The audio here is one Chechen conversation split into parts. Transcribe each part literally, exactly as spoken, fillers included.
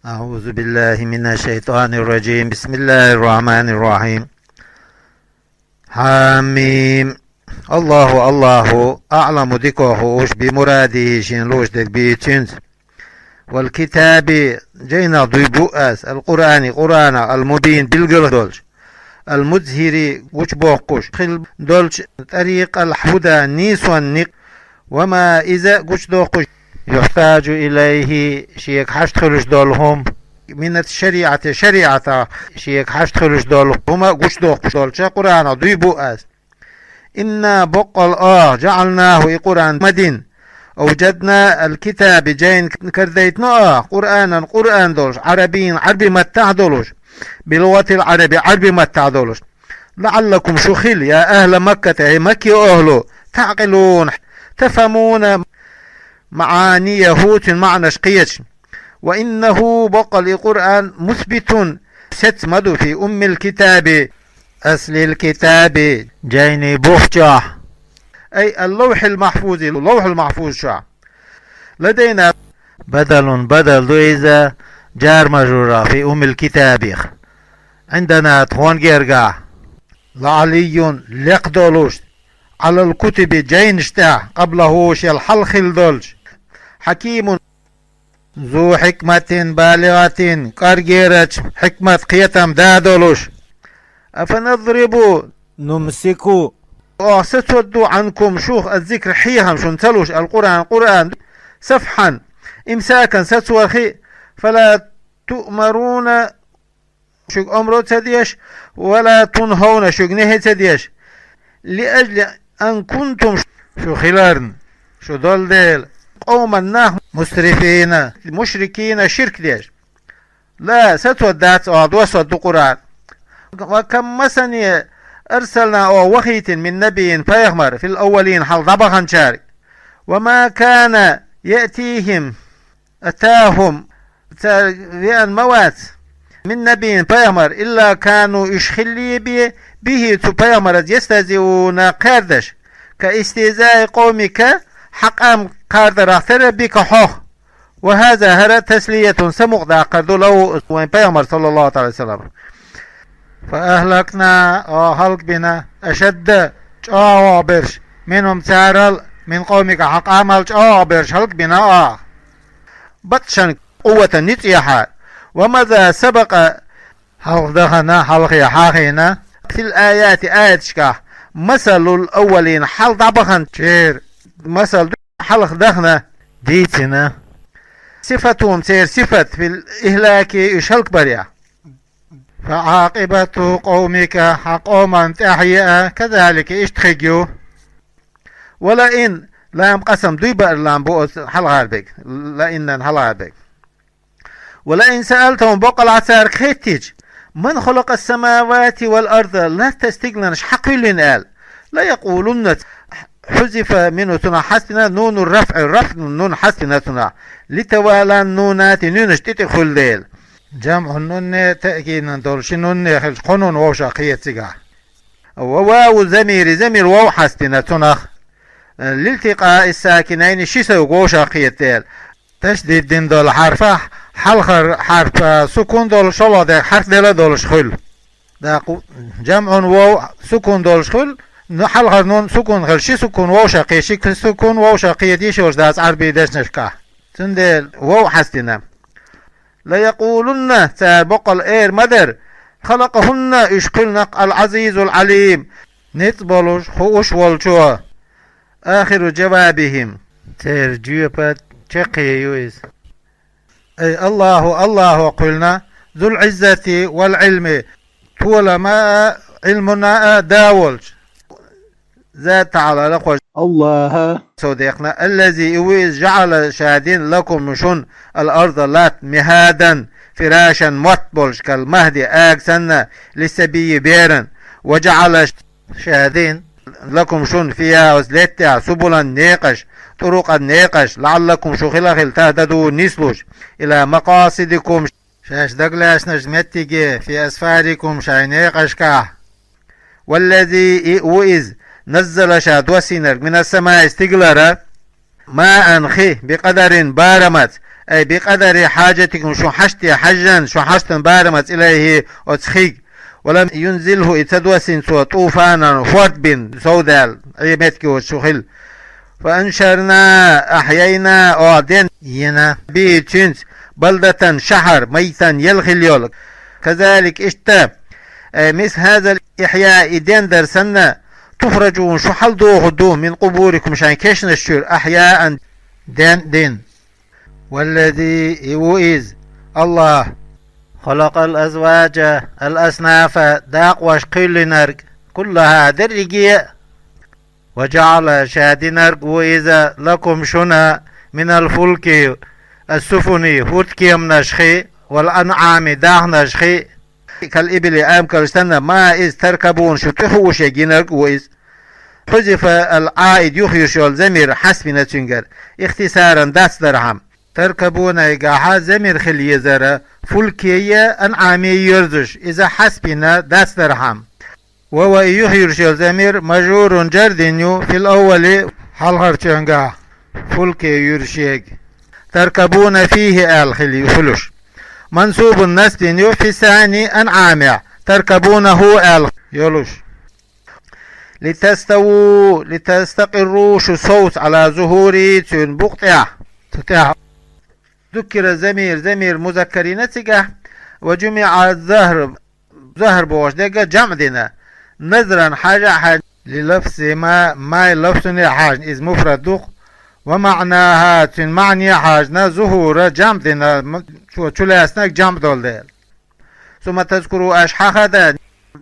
أعوذ بالله من الشيطان الرجيم. بسم الله الرحمن الرحيم. حم. الله، الله أعلم, дика хууш, بمراده, шен лууш дерг бийцинца. والكتاب, жайнах дуй бу аз, القرآن, Къуръанах, المبين, билггала долча, المظهر, гучабоккхуш хила долча, طريق الهدى, нийсонна никъ, وما, иза, гучадоккхуш, يحتاج إليه, шега хьашт хуьлуш долу хӀума, من الشريعة, шариӀатах шега хьашт хуьлуш долу хӀума гучадоккхуш долча Къуръанах дуй бу аз. إنا, боккъал оха, جعلناه, и Къуръан ма дина, أوجدنا الكتاب, жайна карадайтина оха, قرآنا, Къуръан долуш, عربيا, Ӏарби маттахь долуш, بلغة العرب, Ӏарби маттахь долуш, لعلكم, шу хила, يا أهل مكة, хӀей Маккин охӀла, تعقلون, تفهمون معانيه, цуьнан маьӀнаш кхеташ. وإنه, боккъал и Къуръан, مثبت, сецца ма ду, في أم الكتاب, أصل الكتاب, жайни бух чохь, أي اللوح المحفوظ, Лавхьул-Махьфуз чохь. لدينا, بدل, бадал ду иза, جار ومجرور, في أم الكتاب, عندنا, тхуна гергахь, لعلي, лекха долуш, على الكتب, жайнаш тӀехь, قبله, шел хьалха хилла долча, حكيم, ذو حكمة بالغة, кӀоргерача хьикмат, кхетам да долуш. أفنضرب, نمسك, оха сацор ду, عنكم, шух, الذكر, хьехам шуна ца луш, القرآن, Къуръан, صفحا, إمساكا, сацор хи, فلا تؤمرون, шуьга омра ца деш, ولا تنهون, шуьга нехӀи ца деш, لأجل أن كنتم, шу хиларна, шу долу дела, قوما, нах, مسرفين, مشركين, ширк деш. لا, сацор дац оха, доссор ду Къуръан. وكم, массане, أرسلنا, оха вахийтина, من نبي, пайхамар, في الأولين, хьалха дӀабаханчаьрга. وما كان يأتيهم, أتاهم, цаьрга веана ма вац, من نبي, пайхамар, إلا كانوا, уьш хилла бен, به, цу пайхамарца, يستهزئون, кхардаш, كاستهزاء قومك, хьан къам кхардарах тера, بك, хьох. وهذا, хӀара, تسلية, самукъадаккхар ду, له, вайн пайхамар, صلى الله عليه وسلم. فأهلكنا, оха хӀаллакбина, أشد, чӀогӀа берш, منهم, царал, من قومك, хьан къамал чӀогӀа берш хӀаллакбина оха, بطشا, къуватан, ницкъ яхьа. ومضى, سبق, хьалха дахана, хьалхе хьахийна, في الآيات, аяташкахь, مثل الأولين, хьалха дӀабаханчеран масал ду, хьалха дахана, дийцина. صفتهم, церан сифат, في الإهلاك, уьш хӀаллакбарехь. فعاقبة قومك, хьан къоман тӀаьхье а, كذلك, иштта хиг ю. ولئن, لام قسم, дуй баар лам бу оцу хьалхара берг, لئن-ан хьалхара берг. ولئن سألتهم, боккъалахь цаьрга хеттича, من خلق السماوات والأرض, латта, стигланаш хьан кхоьллина аьлла, ليقولن, حذف منه, цунах хьастина, نون الرفع, рафӀан нун хьастина цунах, لتوالي النونات, нуьнаш тӀе-тӀе хуьлу дела. ЖамӀун нуне, таъкидна долу ши нуне хилча, кхо нун вовшах кхета цигахь. وواو الضمير, замир вов хьастина цунах, لالتقاء الساكنين, ши совгӀат вовшах кхета дела. Ташдид дина долу хьарф, хьалхара хьарф сукун долуш, шолгӀа дерг хьарф дела долуш хуьлу. ДӀакъу-, жамӀун вов сукун долуш хуьлу, ну, хьалхара нун сукун хилча, ши сукун вовшах кхета, ши сукун вовшах кхета йиш йолуш дац Ӏарбийн дешнашкахь. Цундела вов хьастина. ليقولن, цара боккъал эр ма дара, خلقهن, уьш кхуьллина العزيز العليم, ницкъ болуш, хууш волчо. آخر جوابهم, церан жоьпан чаккхе ю иза. أي الله, АллахӀо кхуьллина, ذو العزة والعلم, толам а, Ӏилман а да волчу. Зат Таала, лакхош АллахӀа, сов дехна, الذي, и ву иза, جعل, ша дина, لكم, шуна, الأرض, латта, مهادا, فراشا, мотт болуш, كالمهد, ага санна, للصبي, беран, وجعل, ша дина, لكم, шуна, فيها, оцу латта тӀехь, سبلا, некъаш, طرقا, некъаш, لعلكم, шу хила-хила, تهتدون, нислуш, إلى مقاصدكم, шаьш дагалаьцначу меттиге, في أسفاركم, шайн некъашкахь. والذي, и ву иза, نزل, ша доссийнарг, من السماء, стигалара, ماء, хи, بقدر, барамаца, أي بقدر حاجتكم, шун хьаште хьежжан, шун хьаштан барамаца, إليه, оцу хига. ولم ينزله, и ца доссийна цо, طوفانا, хӀорд бина, совдаьлла, Ӏе меттиг йоцуш шу хилла. فأنشرنا, أحيينا, оха денна йина, به, цуьнца, بلدة, шахьар, ميتا, елла хилла йолу. كذلك, иштта, أي مثل هذا الإحياء, и дендар санна, تخرجون, шу хьалдохур ду, من قبوركم, шайн кешнаш чуьра, أحياء, денна дина. والذي, и ву иза, АллахӀ, خلق الأزواج, الأصناف, дакъош кхоьллинарг, كلها, дерриге а, وجعل, ша динарг ву иза, لكم, шуна, من الفلك, السفن, хӀордкеманашхи, والأنعام, дахнашхи, كالإبل, амма калш санна, ما, иза, تركبون, шу тӀехуушъерг йинарг а ву иза. حذف العائد, юхайирш йолу замир хьаьсбина цуьнгара, اختصارا, дацдархьама. تركبون-егахьа замир хила езара, фулке а, анӀаме а йоьрзуш, иза хьаьсбина дацдархьама. وهو, и юхайирш йолу замир, مجرور, джардина ю, في الأول, хьалхарчуьнгахь, фулке юьршега, تركبون فيه аьлла хила ю хуьлуш. منصوب, насбина ю, في الثاني, анӀамехь, تركبونه аьлла йолуш. لتستووا, لتستقروا, шу совцу, على ظهوره, цуьнан букъа тӀехь, цу тӀехь. ذكر الضمير, замир музаккар йина цигахь, وجمع الظهر, захар бохуш дерг а жамӀ дина, نظرا, хьажа а хьаьжна, للفظ ما, ما-й лафзуне а хьаьжна, иза муфрад ду-кх, ومعناها, цуьнан маьӀне а хьаьжна, ظهورا, жамӀ дина, м-, чу, чулаьцнарг жамӀ долу дела. ثم تذكروا, аша хьахада,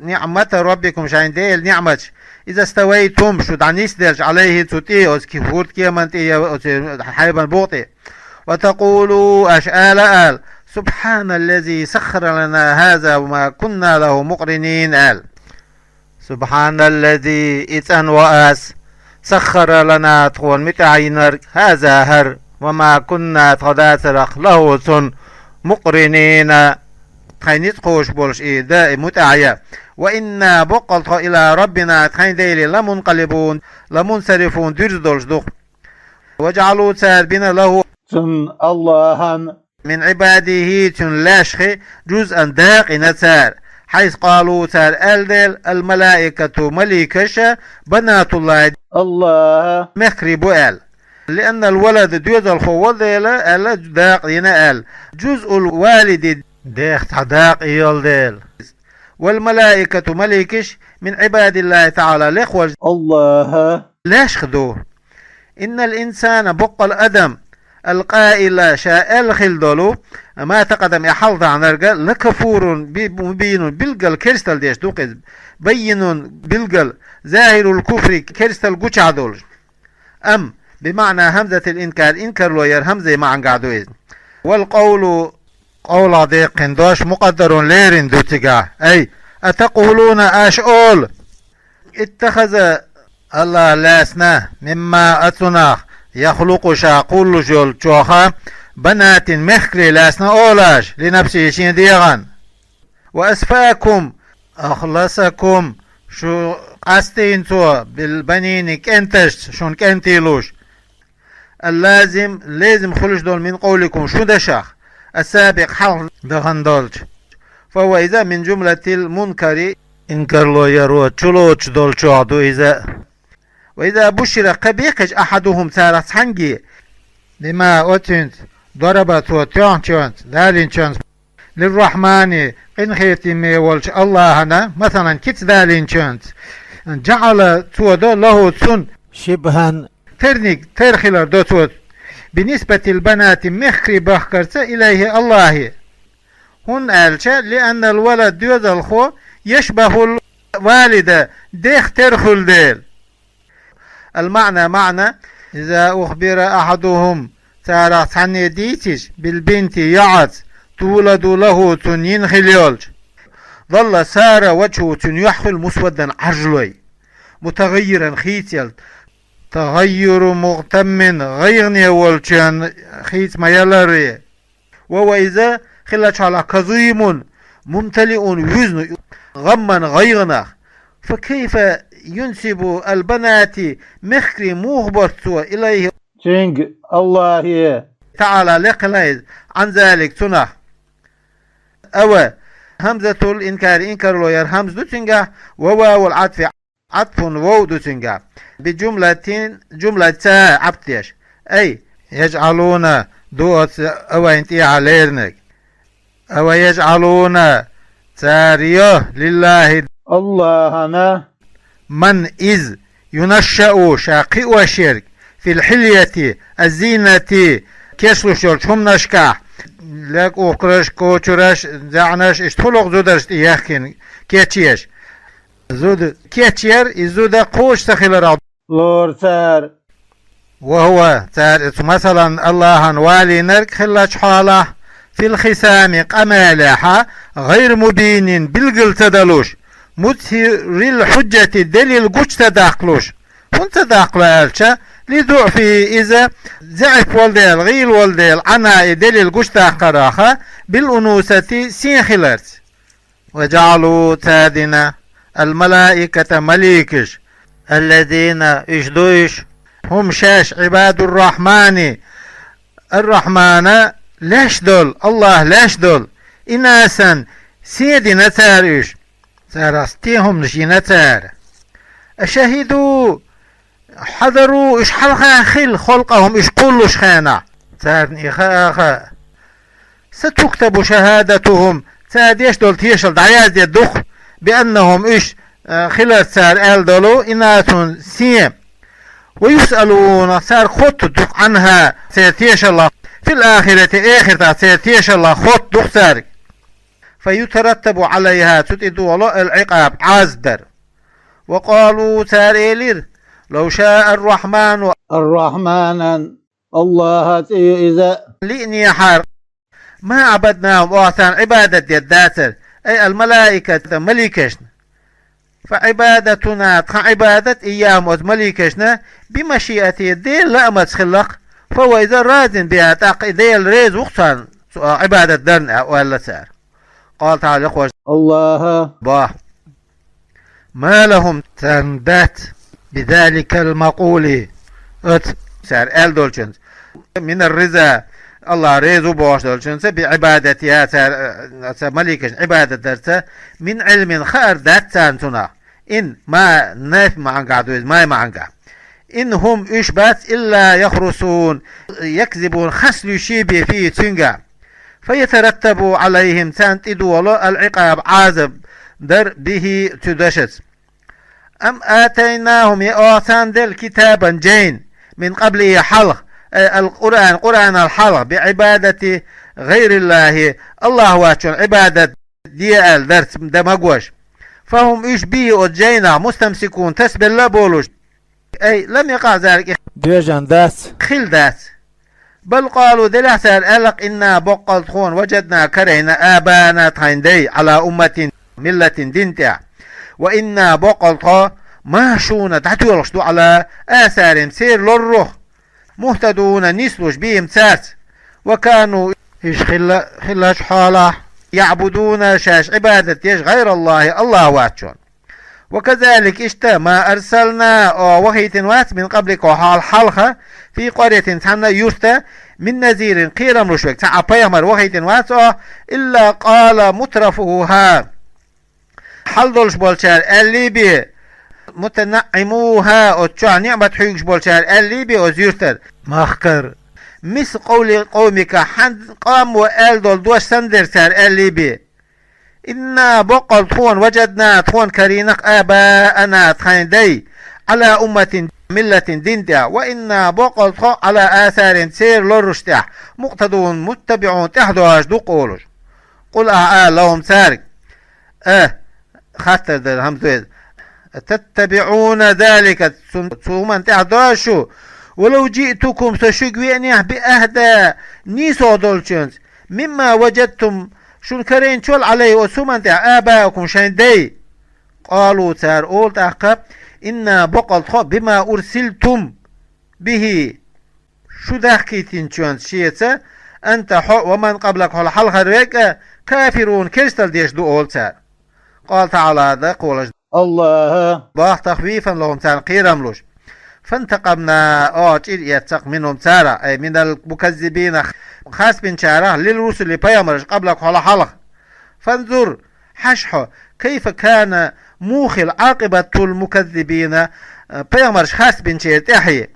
نعمة ربكم, шайн Делан ниӀматаш, إذا استويتم, шу дӀанисделча, عليه, цу тӀе, оцу ки-, хӀордкеман тӀе я оцу хьайбан букъа тӀе. وتقولوا, аша ала а ала, سبحان الذي سخر لنا هذا وما كنا له مقرنين аьлла. سبحان الذي, и цӀанво ас, سخر لنا, тхуна муьтӀахь йинарг, هذا, хӀара, وما كنا, тхо дацара-кх, له, цунна, مقرنين, тхайн ницкъ кхочуш болуш и дан, и муьтӀахь ян. وإنا, боккъал тхо, إلى ربنا, тхайн Деле, لمنقلبون, لمنصرفون, дуьрзуш долуш ду-кх. وجعلوا, цара бина, له, цунна, АллахӀан, من عباده, цуьнан лаьшхе, جزءا, дакъа йина цара, حيث قالوا, цара аьлла дела, الملائكة, маликаша, بنات الله, АллахӀан мехкарий бу аьлла. لأن الولد, доьзалхо волу дела аьлла, дакъа йина аьлла, جزء الوالد, дех цхьа дакъа йолу дела. والملائكة, маликаш, من عباد الله تعالى, лекха волчу АллахӀан лаьшхе ду. إن الإنسان, боккъал адам, القائل, ша аьлла хилла долу, ما تقدم, и хьалха дахьанарг, لكفور, би-, مبين, билггал керстал деш ду-кх иза, بين, билггал, ظاهر الكفر, керстал гучахь долуш. أم, بمعنى همزة الإنكار, инкарло яран хӀамзин маьӀнехь ду иза. والقول, къовлах деккхина дош, مقدر, лерина ду цигахь. أي أتقولون, аша олу, اتخذ, АллахӀа лаьцна, مما, оцунах, يخلق, ша кхуллуш йолчух, بنات, мехкарий лаьцна олу аша, لنفسه, шен дегӀан. وأصفاكم, أخلصكم, шу къастийна цо, بالبنين, кӀенташца, шуна кӀентий луш. اللازم, лезам хуьлуш долу, من قولكم, шун дашах, السابق, хьалха дахана долчу. فهو, иза, من جملة المنكر, инкарло яро чулоцуш долчух ду иза. وإذا بشر, кхаъ бехкича, أحدهم, царах цхьаьнгге, بما, оцуьнца, ضرب, цо тоьхначуьнца, далийначуьнца, للرحمن, къинхетаме волчу АллахӀана, مثلا, кица далийначуьнца, جعل, цо до, له, цунна, شبها, терниг, тера хилар до цо, بنسبة البنات, мехкарий бахкарца, إليه, АллахӀе. ХӀунда аьлча, لأن الولد, доьзалхо, يشبه الوالد, дех тера хуьлу дела. المعنى, маьӀна, إذا أخبر أحدهم, царах цхьанне дийцича, بالبنت, йоӀаца, تولد له, цунна йина хилла йолчу, ظل, сара, وجهه, цуьнан юьхь хуьлу, مسودا, Ӏаржлой, متغيرا, хийцаелла, تغير مغتم, гӀайгӀане волчун хийца ма-яларе. وهو, иза, хиллачу хьолахь, كظيم, ممتلئ, вуьзна, غما, гӀайгӀанах. فكيف ينسب البنات, мехкарий муха барт цо, إليه, цуьнга, АллахӀе? таӀала лекхилан иза, Ӏан залик цунах. Ава, хӀамзатул инкари, инкарло яр хӀамза ду цуьнгахь, ва вавул Ӏатфи, Ӏатфун вов ду цуьнгахь. Би жумлатин, жумлаца Ӏатф деш. Ай, яжӀалуна, ду оцу авайн тӀехьа лерниг. Ава яжӀалуна, цара йо, лиллахи, Аллахьана, ман из, юнашшау, ша кхиош ерг, фил хьильяти, аззинати, кечлуш йолчу хӀуманашкахь, лек ухкараш, кочураш, заьӀнаш, иштта хӀуллакх зударшна тӀе яхкина кечъеш. Зуда кечъяр, и зуда кхочуш ца хиларах лору цара. Ва хӀува, цара оцу масалан Аллахьан валийнарг хиллачу хьолахь, фил хисами, къамелехьа, гӀайр мубинин, билгал ца далуш, музхирил хьуджати, делил гучу ца даккхалуш. ХӀунда ца даккхало аьлча, ли дуъфи, иза заӀиф волу дела, гӀийла волу дела, Ӏана и делил гучу даккхараха, бил унусати, сен хиларца. Ва жаӀалу, цара дина, ал-малаиката, маликаш, аллазина, уьш ду уьш, хӀум шаьш, Ӏибадур-Рахьмани, Ар-Рахьмана леш долу, Аллахь леш долу, инасан, сен дина цара уьш. Царах стен хӀуманаш йина цара. Ашахиду, хьадару, уьш хьалха хилла, халкъахӀум, уьш кхуллуш хенахь. Царна и хаа а хаьа. Сатуктабу шахадатухум, цара деш долу тешалла дӀаяздеш ду-кх, бианнахум, уьш, а, хиларца цара аьлла долу, инасун, сен. Ва юсъалуна, цаьрга хоттур ду-кх, Ӏанха, церан тешаллах, фил ахирати, эхартахь церан тешаллах хоттур ду-кх цаьрга. Фа ютараттабу Ӏалайха, цу тӀе долу ал-Ӏикъаб, Ӏазап дар. Ва къалу, цара элира, лав шаа ар-Рахьману, ар-Рахьманан, Аллахьан цӀе ю иза, лиънехьара, ма Ӏабаднахум, оха царна Ӏибадат деш дацара, ай ал-малаиката, маликашна. Фа Ӏибадатуна, тхан Ӏибадат, ийяхӀум, оцу маликашна, бимашиати, Делан лаамца хилла-кх, фа хӀува, иза, разин биха, тӀаккха и Дела реза ву-кх царна, цу Ӏибадат дарна, аьлла цара. Къала ТаӀала, Аллахьа боху. Ма лахӀум, царна дац, бизаликал макъули, оцу цара аьлла долчуьнца, минар-риза, Аллахь реза ву бохуш долчуьнца, би Ӏибадатиха, цара, цу маликашна Ӏибадат дарца, мин Ӏилмин, хаар дац царна цунах. Ин ма нафи маӀангахь ду иза, ма маӀангахь. Ин хӀум уьш бац илла яхрусун, якзибун, хас луьйш бен фийа цуьнгахь. Фа ятараттабу Ӏалайхим, царна тӀедолу ал-Ӏикъаб, Ӏазап дар, бихӀи, цу дашаца. Ам атайнахӀум, я оха царна делла китабан, жайна, мин къаблихӀи, хьалха, ай ал-Къуръан, Къуръанал хьалха, би Ӏибадати гӀайриллахӀи, Аллахь воцчунна Ӏибадат де аьлла дарца дан магош. Фа хӀум уьш бихӀи, оцу жайнах, мустамсикун, тасабелла а болуш. Ай, лам якъаӀ залика, и доьжна дац, хилла дац. Бал къалу, делахь цара аьлла-кх, инна, боккъал тхуна, важадна, карийна, абаана, тхайн дай, Ӏала умматин, миллатин, дин тӀехь. Ва инна, боккъал тхо, махьшуна, дӀатоьлхуш ду, Ӏала асарихӀим, церан лорах. Мухтадуна, нислуш бихӀим цаьрца. Ва кану, уьш хилла, хиллачу хьолахь, яӀбудуна, шаьш Ӏибадат деш, гӀайраллахӀи, Аллахь воцчунна. Ва казалика, иштта, ма арсална, оха вахийтина вац, мин къаблика, хьол хьалха, фи къаръятин, цхьанна а юьрта, мин назирин, кхерам луш верг, цхьа а пайхамар вахийтина вац оха, илла къала мутрафухӀа, хьал долуш болчара аьллий бен, мутанаӀимухӀа, оцу чохь ниӀмат хьоьгуш болчара аьллий бен оцу юьртара, махкара. Мисла къовли къовмика, хьан къомо аьлла долу дош санна дара цара аьллий бен. Инна, боккъал тхуна, важадна, тхуна карийна-кх абаана, тхайн дай, Ӏала умматин, миллатин, дин тӀехь, ва инна, боккъал тхо, Ӏала асарихӀим, церан лоруш тӀехь, мукътадун, муттабиӀун, тӀаьхьадоьжуш ду-кх олуш. Къул, ахьа ала лахӀум цаьрга, а, хаттар дара хӀамза веза. ТаттабиӀуна залика, цу, цу хӀуманна тӀаьхьадоьжу шу? Ва лав жиътукум, со шуьга веанехь, би ахьда, нийсо долчуьнца, мимма важадтум, шуна карийначул, Ӏалайхи, оцу хӀуманна тӀехь, абаакум, шайн дай. Къалу, цара олу тӀаккха, инна, боккъал тхо, бима урсилтум бихӀи, шу дахкийтинчуьнца, шеца, анта, хьо, ва ман къаблака, хьол хьалхара верг а, кафирун, керстал деш ду, олу цара. Къала ТаӀала, даккхолаш Аллахьа боху, тахвифан лахӀум, царна кхерам луш. فانتقمنا, оаха чӀир эцна цкъа, منهم, царах, أي من المكذبين, харцбинчарах, للرسل, пайхамараш, قبلك, хьола хьалха. فانظر, хьажа хьо, كيف كان, муха хилла, عاقبة المكذبين, пайхамараш харцбинчеран тӀехье.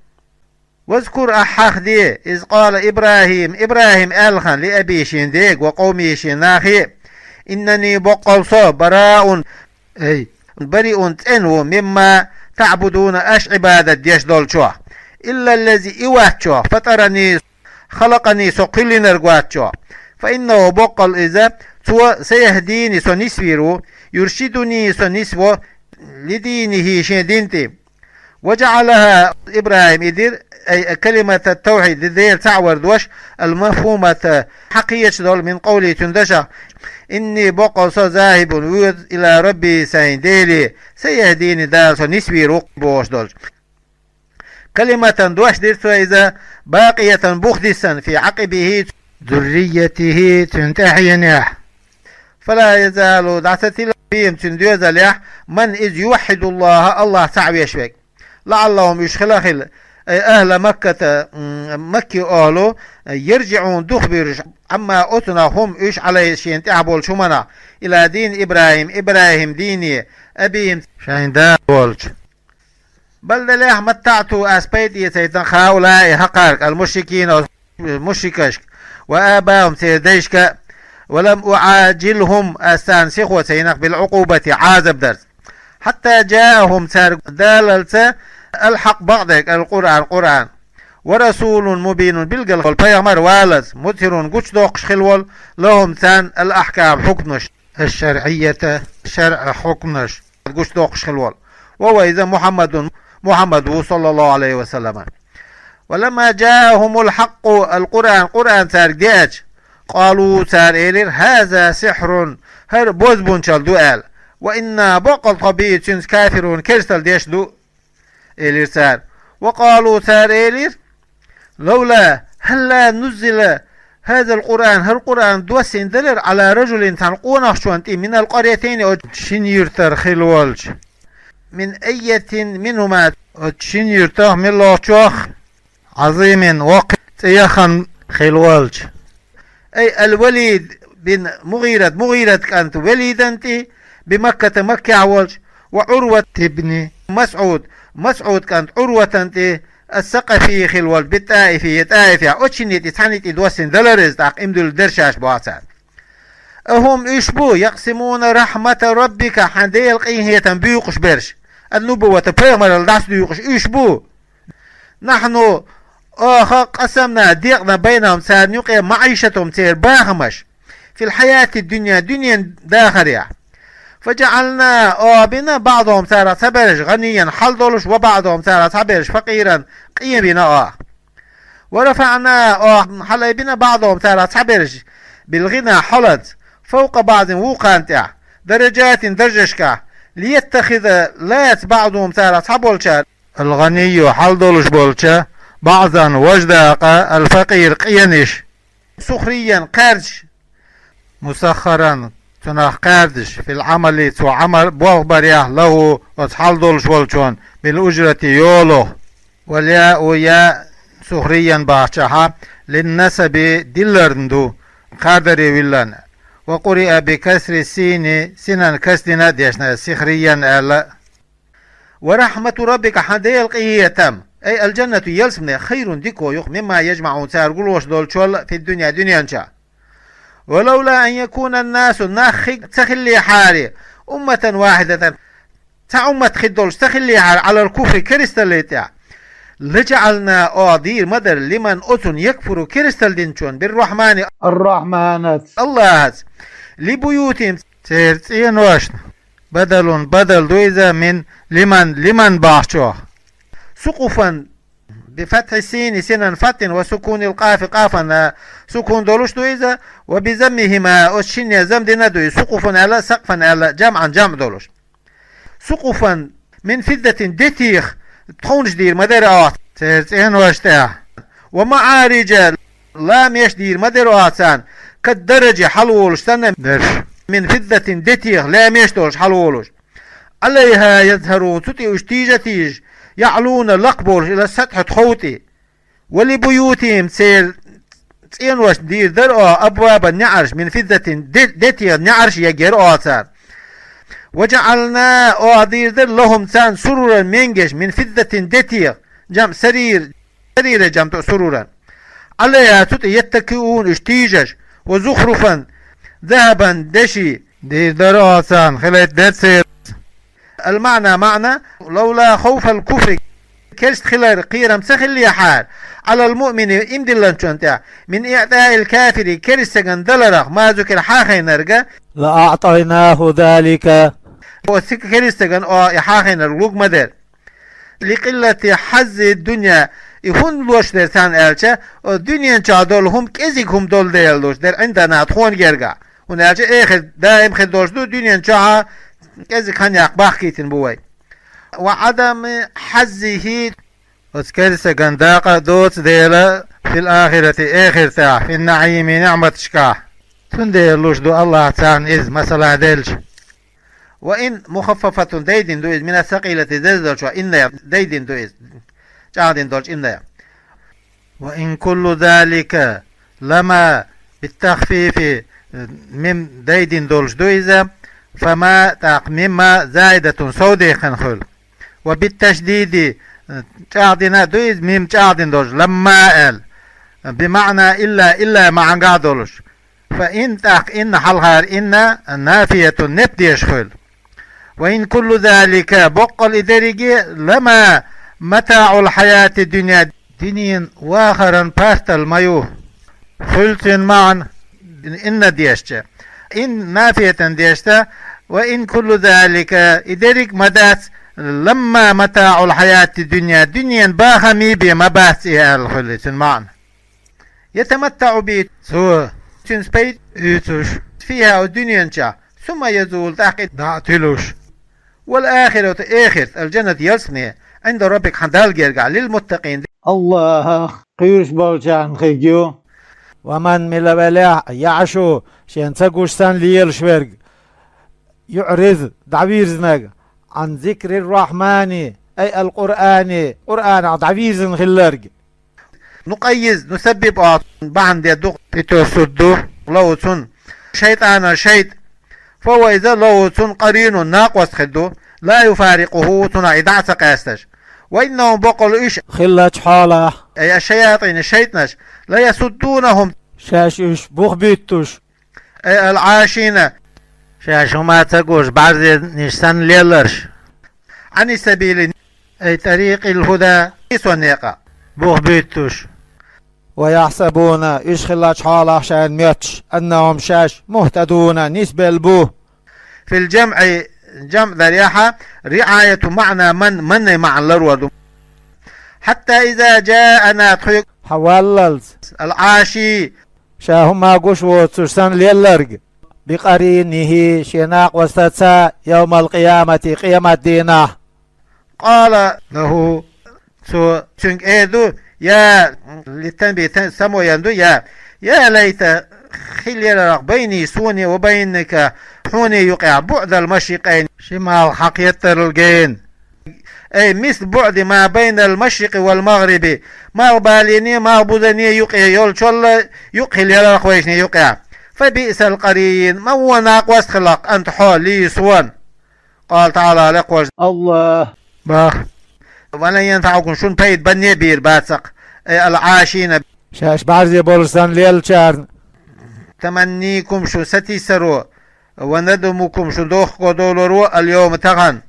واذكر, ахь хьахаде, إذ قال إبراهيم, ИбрахӀима аьлла хиннад, لأبيه, шен дега, وقومه, шен нахе: إنني, боккъал со, براء, أي بريء, цӀена ву, مما تعبدون, аша Ӏибадат деш долчох, إلا الذي, и вац чӀоагӀа, فطرني, خلقني, со кхоьллинарг вац чӀоагӀа, فإنه, боккъал иза, цо, سيهدين, со нисвийр ву, يرشدني, со нисво, لدينه, шен дина тӀе. وجعلها, ИбрахӀима и дир, أي كلمة التوحيد, Дела цаӀ вар дош, المفهومة, хьакхеташ дола, من قوله, цуьнан дашах: إني, боккъал со, ذاهب, воьду, إلى ربي, сайна Деле, سيهدين, Дала со нисвийр ву бохуш долчу. كلمة, дош дира цо иза, باقية, буха диссина, في عقبه, ذريته, цуьнан тӀаьхьенехь. فلا يزال, дӀа ца тилла, فيهم, цуьнан доьзалехь, من, иза, يوحد الله, АллахӀ цаӀ веш верг. لعلهم, уьш хила а хилла, أي أهل مكة, м, Маккин охӀла, يرجعون, духбуьйлуш, عما, оцунах, هم, уьш, عليه, шена тӀехь болчу хӀуманах, إلى دين إبراهيم, ИбрахӀиман дине, أبيهم, шайн дас волчу. بل, делахь, متعت, ас пайда эцна, هؤلاء, хӀокхаьрга, المشركين, оцу мушрикашка, وآباءهم, церан дайшка, ولم أعاجلهم, ас царна сихо ца йинарг, بالعقوبة, Ӏазап дарца. حتى جاءهم, цаьрга даллалц, الحق, бакъдерг, القرآن, Къуръан. ورسول مبين, билггал волу пайхамар валлалц, مظهر, гучудоккхуш хилла волу, لهم, царна, الأحكام, хьукмаш, الشرعية, шарӀан хьукмаш гучудоккхуш хилла волу. وهو, иза, محمد, Мухьаммад ву, صلى الله عليه وسلم. ولما جاءهم الحق, القرآن, Къуръан цаьрга деача, قالوا, цара элира: هذا سحر, хӀара бозбунчалла ду, аьлла. وإنا, боккъал тхо, به, цуьнца, كافرون, керсталла деш ду, элира цара. وقالوا, цара элира: لولا, هلا نزل هذا القرآن, хӀара Къуръан доссийна далара, على رجل, цхьана къонахчунна тӀе, من القريتين, оцу шина юьртара хилла волчу, من أية منهما, оцу шина юьртах муьлххачух, عظيم, воккха цӀе яхана хилла волчу. أي الوليد بن مغيرة, МугӀират кӀант Валидан тӀе, بمكة, Маккехь волчу, وعروة بن مسعود, МасӀуд кӀант Ӏурватан тӀе, الثقفي хилла волчу, بالطائفية, ТӀаифехь, оцу шинна тӀе, цхьаьнна тӀе доссийна далара иза, тӀаккха иман дуьллуш дара шаьш, боху цара. أهم, уьш бу, يقسمون رحمة ربك, хьан Делан къинхетам буькъуш берш, النبوة, пайхамаралла дӀасадуькъуш уьш бу? نحن, оха, قسمنا, декъна, بينهم, царна юкъе, معيشتهم, церан бахамаш, في الحياة الدنيا, дуьненан дахарехь. فجعلنا, оха бина, بعضهم, царах цхьаберш, غنيا, хьал долуш, وبعضهم, царах цхьаберш, فقيرا, къен бина оха. ورفعنا, оха хьалайбина, بعضهم, царах цхьаберш, بالغنى, хьаланца, فوق بعض, вукхарна тӀехь, درجات, даржашкахь, ليتخذ, лаца, بعضهم, царах цхьаболчара, الغني, хьал долуш болча, بعضا, важа дакъа, الفقير, къенаш, سخريا, кхаьрдаш, مسخرا, цунах кхаьрдаш, في العمل, цо Ӏамал, болх барехь, له, оцу хьал долуш волчунна, بالأجرة, йолах. والياء, я, سخريا бахчахьа, للنسب, дилларна ду, кхардаре вилларна. وقرئ بكسر السين, синан касдина а дешна, سخريا аьлла. ورحمة ربك, хьан Делан къинхетам, أي الجنة, ялсамане, خير, дика ю, مما يجمعون, цара гуллуш долчул, في الدنيا, дуьнен чохь. ولولا أن يكون الناس, нах хи-, ца хиллехьара, أمة واحدة, цхьа уммат хир долуш ца хиллехьара, على الكفر, керсталлин тӀехь, لجعلنا, оха дийр ма дара, لمن, оцунна, يكفر, керсталла динчунна, بالرحمن, الرحمن, АллахӀаца, لبيوتهم, церан цӀеношна, بدل, бадал ду иза, من لمن, لمن бахчох. سقفا, بفتح السين, синан фатхьина, وسكون القاف, къафана сукун долуш ду иза, وبضمهما, оцу шинне зам дина ду иза, سقفا аьлла, سقفا аьлла, جمعا, جمع долуш. سقفا من فضة, детех тховнаш дийр ма дара оха церан цӀеношна тӀехь. ومعارج, ламеш дийр ма дара оха царна, كالدرج, хьалаволуш санна, берш, من فضة, детех, ламеш долуш хьалаволуш. عليها يظهرون, цу тӀе уьш тийжа а тийжаш, يعلون, лакхболуш, إلى السطح, тхов тӀе. ولبيوتهم, церан цӀеношна дийр дара оха, أبوابا, неӀарш, من فضة, де-, детех неӀарш ергьяра оха царна. وجعلنا, оха дийр дара, لهم, царна, سررا, менгаш, من فضة, детех, جمع سرير, سرير جمع ду سررا. عليها, цу тӀе, يتكئون, уьш тийжаш, وزخرفا, ذهبا, деши, дийр дара оха царна, хилийта деза церан. المعنى, маьӀна: لولا خوف الكفر, керста хилар кхерам ца хиллехьара, على المؤمن, иман диллинчунна тӀехь, من إعطاء الكافر, керста стагана даларах, ما ذكر, хьахийнарг, لأعطيناه ذلك, оцу керста стагана оха и хьахийнарг лург ма дара. لقلة حظ الدنيا, и хӀунда луш дара царна аьлча, оцу дуьнен чохь долу хӀума кӀезиг хӀума долу дела луш дара, عندنا, тхуна гергахь. ХӀунда аьлча эхарт даим хир долуш ду, дуьнен чохь кӀезиг хан яккха бахкийтина бу вай. وعدم حظه, оцу керста стагана дакъа а доцу дела, في الآخرة, эхартахь, في النعيم, ниӀматашкахь. Цундела луш ду АллахӀа царна иза, масала делча. وإن مخففة, дайдина ду иза, من الثقيلة, деза долчохь, إن, дайдина ду иза, чӀагӀдина долчу إن. وإن كل ذلك لما, بالتخفيف, мим дайдина долуш ду иза, فما, тӀаккха مما زائدة, совдехкина хуьлу. وبالتشديد, чӀагӀдина ду иза, мим чӀагӀдина долуш, لما аьлла, بمعنى إلا, إلا маьӀнехь долуш. فإن, тӀаккха إن, хьалхара إن, نافية, неп деш хуьлу. وإن كل ذلك, боккъал и дерриге, لما متاع الحياة الدنيا, дуьненан вахаран пастал ма ю. Хуьлу цуьнан маьӀна إن дешча. إن نافية дешча, وإن كل ذلك, и дерриг а ма дац, لما متاع الحياة الدنيا, дуьненан бахам бен ма бац и аьлла хуьлу цуьнан маьӀна. يتمتع به, цо, цуьнца пайда оьцуш, فيها, оцу дуьнен чохь, ثم يزول, тӀаккха дӀа а туьлуш. والآخرة, эхарт, الجنة, ялсамани, عند ربك, хьан Далла гергахь, للمتقين, АллахӀах кхоьруш болчарна хиг ю. ومن, мила велахь а, يعش, шена ца гуш санна лелаш верг, يعرض, дӀавирзинарг, عن ذكر الرحمن, أي القرآن, Къуръанах дӀавирзина хилларг. نقيض, نسبب, оха бахьана де ду, пхи тоьссур ду, له, цунна, شيطانا, шайтӀа. فهو, иза, له, цунна, قرين, накъост хир ду, لا يفارقه, цунах и дӀа а ца къаьсташ. وإنهم, боккъал уьш, хиллачу хьолахь, أي الشياطين, шайтӀанаш, ليصدونهم, шаьш уьш бух буьттуш, أي العاشين, шаьш хӀума ца гуш, бӀаьрзенаш санна леларш, عن السبيل, أي طريق الهدى, нийсонан некъа, бух буьттуш. ويحسبون, уьш хиллачу хьолахь шайна моьттуш, أنهم, шаьш, مهتدون, нисбелла бу. في الجمع, جمع дарехь, رعاية معنى من, من-й маьӀна ларор ду. حتى إذا جاءنا, тхоьга хьан валлалц, العاشي, ша хӀума гуш воцуш санна лелларг, بقرينه, шен накъостаца, يوم القيامة, къематдийнахь. قال له, цо цуьнга эр ду, я, للتنبيه, тан-, самоян ду, я, يا ليت, хила еларах, بيني, соне, وبينك, хьоне юкъехь, بعد المشرقين, ши малх хьан кхеттарал гена. أي مثل بعد ما بين المشرق والمغرب, малхбалене, малхбузане юкъе йолчул а юкъ хила еларах вайшинна юкъехь. فبئس القرين, ма вон накъост хиларх, أنت, хьо, لي, суна. قال تعالى, лекхош АллахӀа боху: ولن ينفعكم, шуна пайда банне а бийр бацахь, أي العاشين, шаьш бӀаьрзе болуш санна леллачарна, تمنيكم, шун сатийсаро, وندمكم, шун дохко долоро, اليوم, тахана.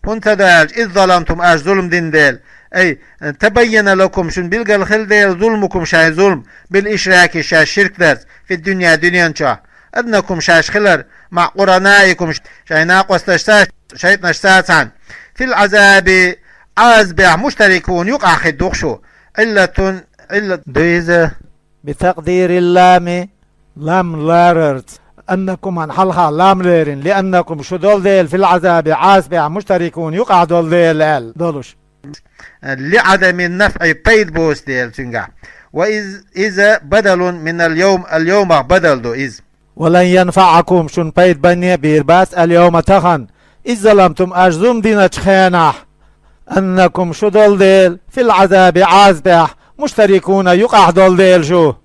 ХӀунда ца до аьлча, إذ ظلمتم, аша зулам дина дела. أي تبين لكم, шуна билгал хилла дела, ظلمكم, шайн зулам, بالإشراك, шаьш ширк дарца, في الدنيا, дуьнен чохь, أنكم, шаьш хилар, مع قرنائكم, шайн накъосташца, шайтӀанашца цхьаьна, في العذاب, Ӏазабехь, مشتركون, юкъахь хир ду-кх шу. علة, Ӏиллат ду иза, بتقدير اللام, лам ларарца, أنكم, хьан хьалха лам лерина, لأنكم, шу долу дела, في العذاب, Ӏазабехь, مشتركون, юкъахь долу дела аьлла долуш. لعدم النفع, пайда боцу дела цуьнгахь. وإذ, إذ بدل من اليوم, اليومах бадал ду иза. ولن ينفعكم, шуна пайда банне а бийр бац, اليوم, тахана, إذ ظلمتم, аша зулам диначу хенахь, أنكم шу долу дела, في العذاب Ӏазапехь, مشتركون юкъахь долу дела шу.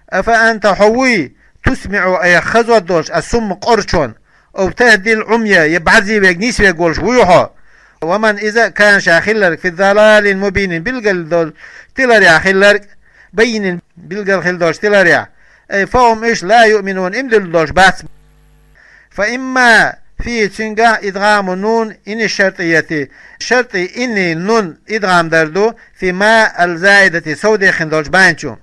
أفأنت хьо вуй, تسمع ай хазот долуш الصم къорачун, أو تهدي العمي я бӀарзе верг, нийса верг волуш вуй хьо? ومن иза كان ша хилларг في ضلال مبين билггал долу тиларехь хилларг, بين билггал хилла долчу тиларехь, أي فهم уьш لا يؤمنون иман диллина долуш бац. فإما في цуьнгахь إدغام النون إن الشرطية шартӀи инни нун идгӀам дар ду في ما الزائدة сов дехна долчу бан чу.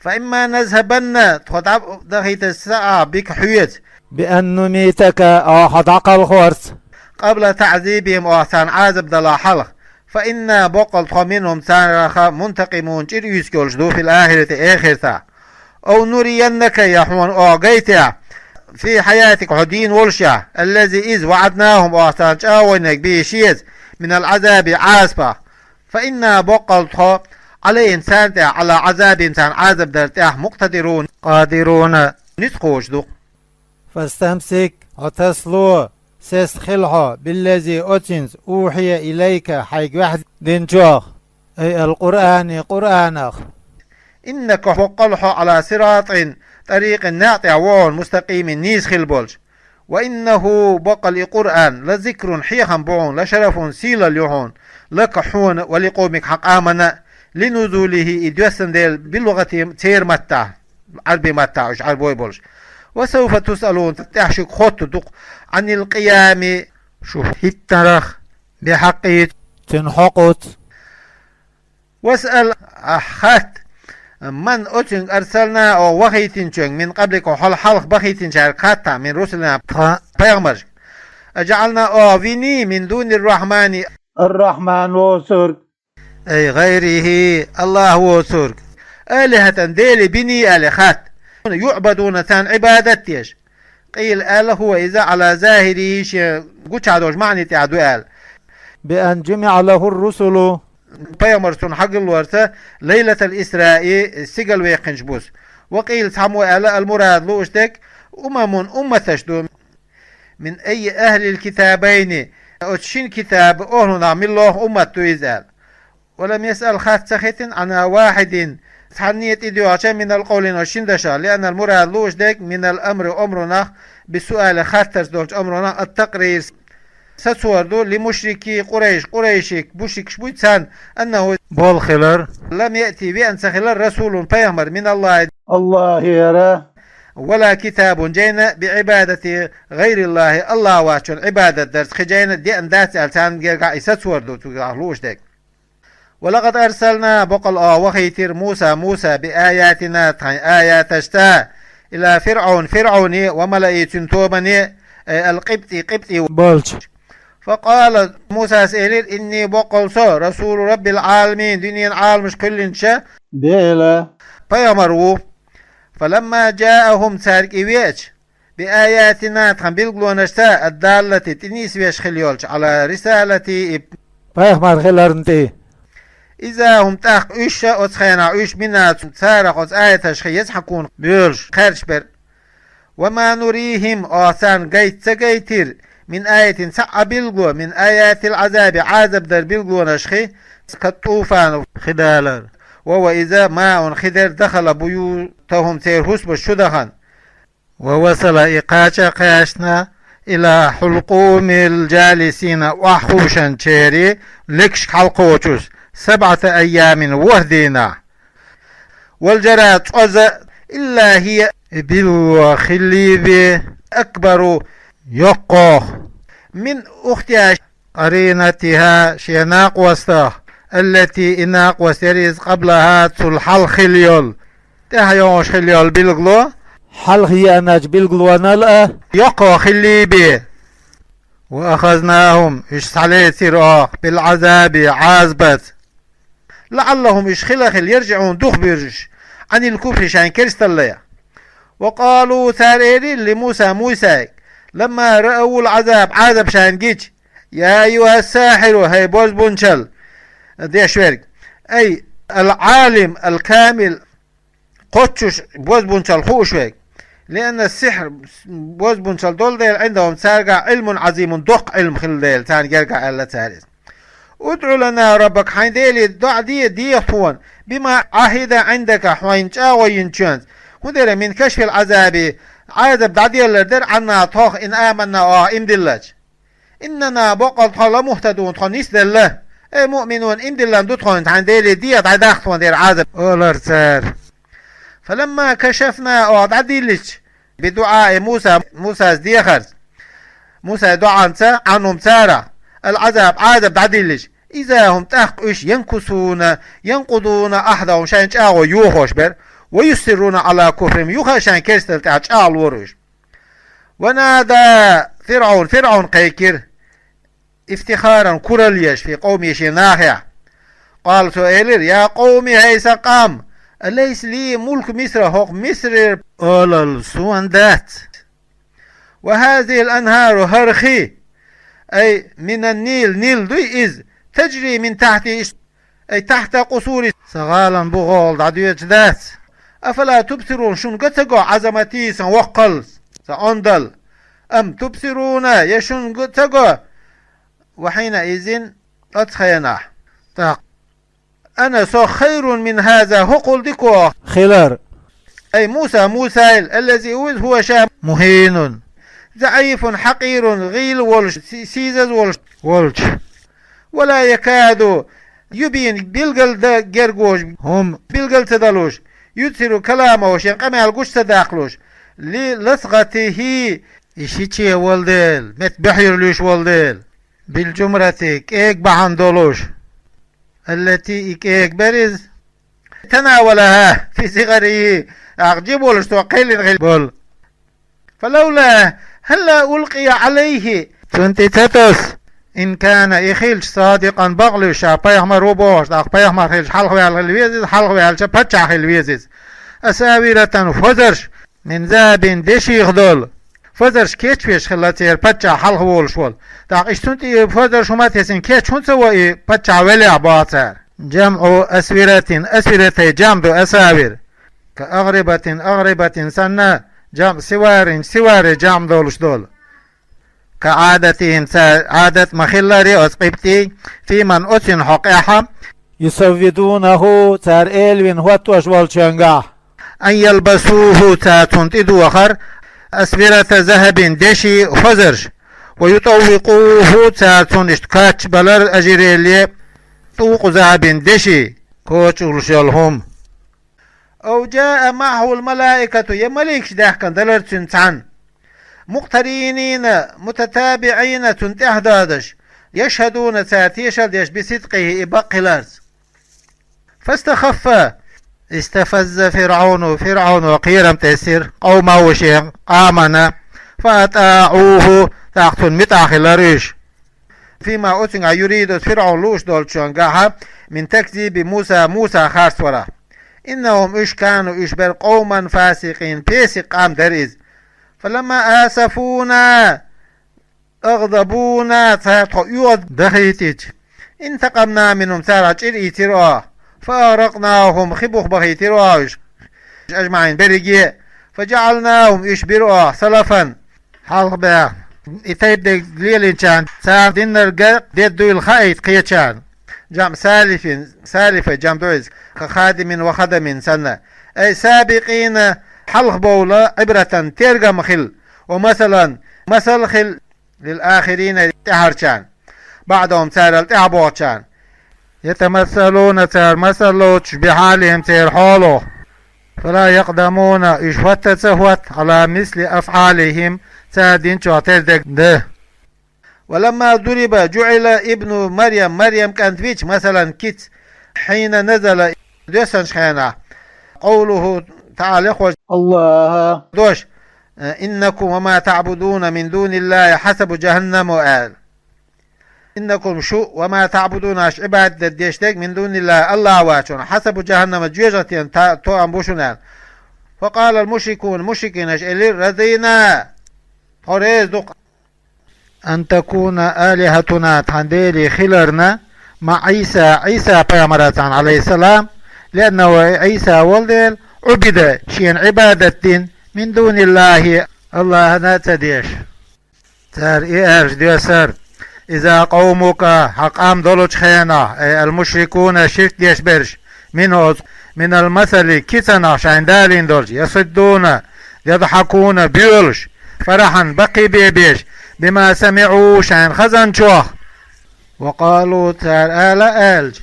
فإما نذهبن тхо дӀа дахийтар ца Ӏа بك хьоьца, بأن نميتك Ӏа хьо дӀакхалхорца, قبل تعذيبهم Ӏа царна Ӏазап далахь хьалха, فإنا боккъал тхо منهم царах منتقمون чӀир уьйсуш йолуш ду في الآخرة эхартахь. أو نرينك я хьуна Ӏа гайтехь في حياتك хьо дийна волушехь الذي иза وعدناهم Ӏа царна чӀагӀо винарг به шеца من العذاب Ӏазапах, فإنا боккъал тхо عليهم царна тӀехь على عذابهم царна Ӏазап дар тӀехь مقتدرون قادرون ницкъ кхочуш ду. فاستمسك хьо тасало, сесна хила хьо, بالذي оццуьнца أوحي إليك хьайга ваьхьа динчух, أي القرآن Къуръанах. إنك боккъал хьо على صراط طريق некъа тӀехь ву хьуна مستقيم нийса хила болчу. وإنه боккъал и Къуръан لذكر хьехам бу хьуна لشرف сийлалла ю хьуна لك хьуна ولقومك хьан къомана لنزوله и доьссина дела بلغتهم церан маттахь, Ӏарбийн маттахь уьш Ӏарбой болуш. وسوف تسألون тӀаьхьа шуьга хоттур ду-кх عن القيام шу хӀиттинарх بحقه цуьнан хьокъаца. واسأل ахь хатта من оцуьнга أرسلنا Ӏа вахийтинчуьнга من قبلك хьол хьалха бахийтинчаьрга хатта من رسلنا тхан пайхамаршка. أجعلنا Ӏа виний من دون الرحمن Ар-Рахьман воцург, أي غيره АллахӀ воцург, آلهة делий биний аьлла хатта, يعبدون царна Ӏибадат деш. قيل аьлла هو иза على ظاهره шен гучахь долчу маьӀни тӀехь ду аьлла. بأن جمع له الرسل пайхамар цунна хьагуллорца ليلة الإسراء стигала ваьккхинчу буса. وقيل цхьаммо аьлла المراد лууш дерг أمم умматаш ду من أي أهل الكتابين оцу шина китабан охӀлунах милла уммат ду иза аьлла. ولم يسأل хатта ца хиттина عن واحد цхьанне тӀедоьгӀуча من القولين оцу шина дашах لأن المراد лууш дерг من الأمر омрунах بالسؤال хаттарца долчу омрунах التقرير сацор ду لمشركي قريش къурайшийн мушрикаш буй царна أنه болх хилар لم يأت веана ца хилар رسول пайхамар من الله АллахӀера ولا كتاب жайна بعبادة غير الله АллахӀ воцчунна Ӏибадат дарца кхин жайна деана дац аьлла царна гергахь и сацор ду цуьнгахь лууш дерг. ولقد أرسلنا боккъал Ӏа вахийтира Муса Муса بآياتنا тхайн аяташца إلى فرعون ФирӀауне وملئه цуьнан тобане أي القبط къибтӀий болчу. فقال Мусас элира إني боккъал со رسول رب العالمين дуьненан Ӏаламаш кхоьллинчу Делан пайхамар ву. فلما جاءهم цаьрга и веача بآياتنا тхан билгалонашца الدالة тӀе нийса веш хилла йолчу على رسالته и пайхамар хиларна тӀе. إذا هم тӀаккха уьш а оцу хенахь уьш منها царах оцу аяташха يضحكون боьлуш кхаьрдаш бара. وما نريهم Ӏа царна гайта ца гайтира من آية цхьа а билгало من آيات العذاب Ӏазап дар билгалонашхи كالطوفان хи далар وهو иза ماء хи дара دخل بيوتهم церан хӀусамаш чу дахана. ووصل и кхача а кхаьчна إلى حلقوم الجالسين охьахуушанчеран легашка хьалакхочуш سبعة أيام ворхӀ дийнахь. والجراد цӀоза إلا هي билгало хилла бен أكبر йоккхох من أختها قرينتها шен накъостах التي и накъост яра иза قبلها цул хьалха хилла йолу. ТӀаьхьа йогӀуш хилла йолу билгало хьалха еаначу билгалонал а йоккхох хилла бен. وأخذناهم уьш схьалецира Ӏа بالعذاب Ӏазапца لعلهم уьш хила а хилла يرجعون духабуьржуш عن الكفر шайн керсталлех. وقالوا цара элира لموسى Мусайга لما رأوا العذاب Ӏазап шайна гича يا أيها الساحر хӀай бозбунчал деш верг أي العالم الكامل кхоччуш бозбунчал хууш верг لأن السحر бозбунчал долу дела عندهم цаьргахь علم عظيم доккха Ӏилма хилла дела царна гергахь аьлла цара иза. «ادع لنا ربك», хьайн Деле доӀа де, деха тхона, «بما عهد عندك», хьайна чӀагӀо йинчоьнца, хӀун дера, «من كشف العذاب», Ӏазап дӀаделлар дера, «عنا», тхох, «إن آمنا», оаха иман диллача. «إننا», боккъал тхо, «لمهتدون», тхо нисделла. «أي مؤمنون», иман диллан ду тхо, хьайн Деле деха, дӀадахка тхона дера Ӏазап, олар цара. «فلما كشفنا», оаха дӀадиллича, «بدعاء موسى», Мусас дехарца, Мусай доӀанца, «عنهم», царах, «العذاب», Ӏазап дӀадиллича, «إذا هم», тӀаккха уьш, «ينكثون», «ينقضون عهدهم», шайн чӀагӀо йохош бера, «ويصرون على كفرهم», юха а шайн керстал тӀехь чӀагӀлора уьш. «ونادى فرعون», ФирӀавн кхайкхира, «افتخارا», куралла еш, «في قومه», шен нахехь. «قال», цо элира: يا قوم, хӀей сан къам, «أليس لي ملك مصر», хӀокху Мисрера олалла суна дац? «وهذه الأنهار», хӀара хи, «أي من النيل», Нил дуй иза, «تجري من تحتي», иштта, «أي تحت قصوري», сан гӀалин бугӀал дӀадоьдуш дац? «أفلا تبصرون», шуна го ца го, «عظمته», сан воккхалла, сан ондалла? «أم تبصرون», я шуна го ца го? «وحينئذ», оцу хенахь, тӀаккха, «أنا», со, «خير من هذا», хӀокхул дика хилар. «أي موسى», Мусайла, «الذي», иза, «هو», ша, «مهين», «ضعيف حقير», гӀийла волуш, си-, сийсаз волуш, волчу. «ولا يكاد», юбин билгал дан герга волуш, хӀума билгал ца далуш, «يظهر كلامه», шен къамел гучу ца даккхалуш, «لصغته», и шиче волу дела, метта буьхьера луьйш волу дела, «بالجمرة», кӀега бахьана долуш, «التي», и кӀега бара иза, «تناولها في صغره», ахь жима волуш цо кхиъна хилла болу. «فلولا», хӀаллал, «ألقي عليه», цунна тӀе ца тосу, «إن كان», и хилча, «صادقا», бакълуьйш, ша пайхамар ву бохуш, тӀаккха пайхамар хилча, хьалхаваьлла хила веза иза, хьалхаваьлча, паччахь хила веза иза. «أساورة», фазарш, «من ذهب», деших долу. Фазарш кечвеш хилла церан паччахь хьалха волуш волу. ТӀаккха иштта цунна тӀе фазарш хӀума а тесина, кеч хӀунда ца во и паччахь велехь, боху цара. «جمع أسورة», асвиратай жамӀ ду асавир. «كأغربة», агърибатин санна, жамӀ сиварин, сиваре жамӀ долуш долу. «كعادتهم», цара Ӏадат ма-хиллара оцу къибтийн, «في من», оццуьнан хьокъехь, «يسودونه», цара элавина хӀоттош волчуьнгахь, «أن يلبسوه», цара цунна тӀедохар, «أسورة ذهب», деши, фазарш, «ويطوقوه», цара цунна иштта коча балар, ожерелье, «طوق ذهب», деши, коча уллуш йолу хӀума. «أو جاء معه الملائكة», я маликаш даьхкина далара цуьнан цхьаьна, «مقترنين», متتابعين, цунна тӀаьхьа дадаш, «يشهدون», цара тешал деш, «بصدقه», и бакъ хиларца. «فاستخف», استفز فرعون, ФирӀавно кхерам тӀесира, «قومه», шен къомана, «فأطاعوه», тӀаккха цунна муьтӀахь хилира уьш. «فيما», оцуьнгахь, «يريد», ФирӀавн лууш долчуьнгахь, «من تكذيب موسى», Муса харцварах. «إنهم», уьш, «كانوا», уьш бара, «قوما فاسقين», песикъ къам дара иза. «فلما آسفونا», «أغضبونا», цара тхо оьгӀаз дахийтича, «انتقمنا منهم», царах чӀир ийцира оха, «فأغرقناهم», хи бух бахийтира оха уьш, «أجمعين», берриге, «فجعلناهم», уьш бира оха, «سلفا», хьалха баьхна, и тайпа дерг лелийначарна, цара динарг де дуйла хаийта кхечарна. ЖамӀ салифин, салифа жамӀ ду иза, «كخادم وخدم» санна. «أي سابقين», хьалха бовла, «عبرة», тергам хила, «ومثلا», масал хила, «للآخرين», тӀаьхьарчарна, «بعدهم», царал тӀаьхьа бохучарна. «يتمثلون», цара масал лоцуш, «بحالهم», церан хьолах. «فلا يقدمون», уьш хӀотта ца хӀотта, «على مثل أفعالهم», цара динчохь тера дерг дан. «ولما ضرب», «جعل ابن مريم», Марьям кӀант вича, «مثلا», кица, «حين نزل», доьссанчу хенахь, «قوله تعالى», Аллаха дош, «إنكم وما تعبدون من دون الله حصب جهنم», аьлла. «إنكم», шу, «وما تعبدون», аша Ӏибадат деш дерг, «من دون الله», Аллах ваьчунна, «حصب جهنم», жоьжахатин та-, тоам бу шуна, аьлла. «فقال المشركون», мушрикинаша элира: «رضينا», тхо реза ду-кх, «أن تكون آلهتنا», тхан дели хиларна, «مع عيسى», Ӏийса пайхамарца, «عليه السلام», «لأنه», Ӏийса волу дела, «عبد», шена Ӏибадат дина, «من دون الله», Аллахана а ца деш. Цара и аьлча доьссара. إذا قومك, хьан къам долчу хенахь, ай ал-мушрикуна, ширк деш берш, минху, минал масали, кицанах шайн далийна долчу, ясуддуна, ядхьакуна, боьлуш, фарахьан, баккхий бен беш, бима самиӀу, шайна хазанчох. Ва къалу, цара ала аьлча,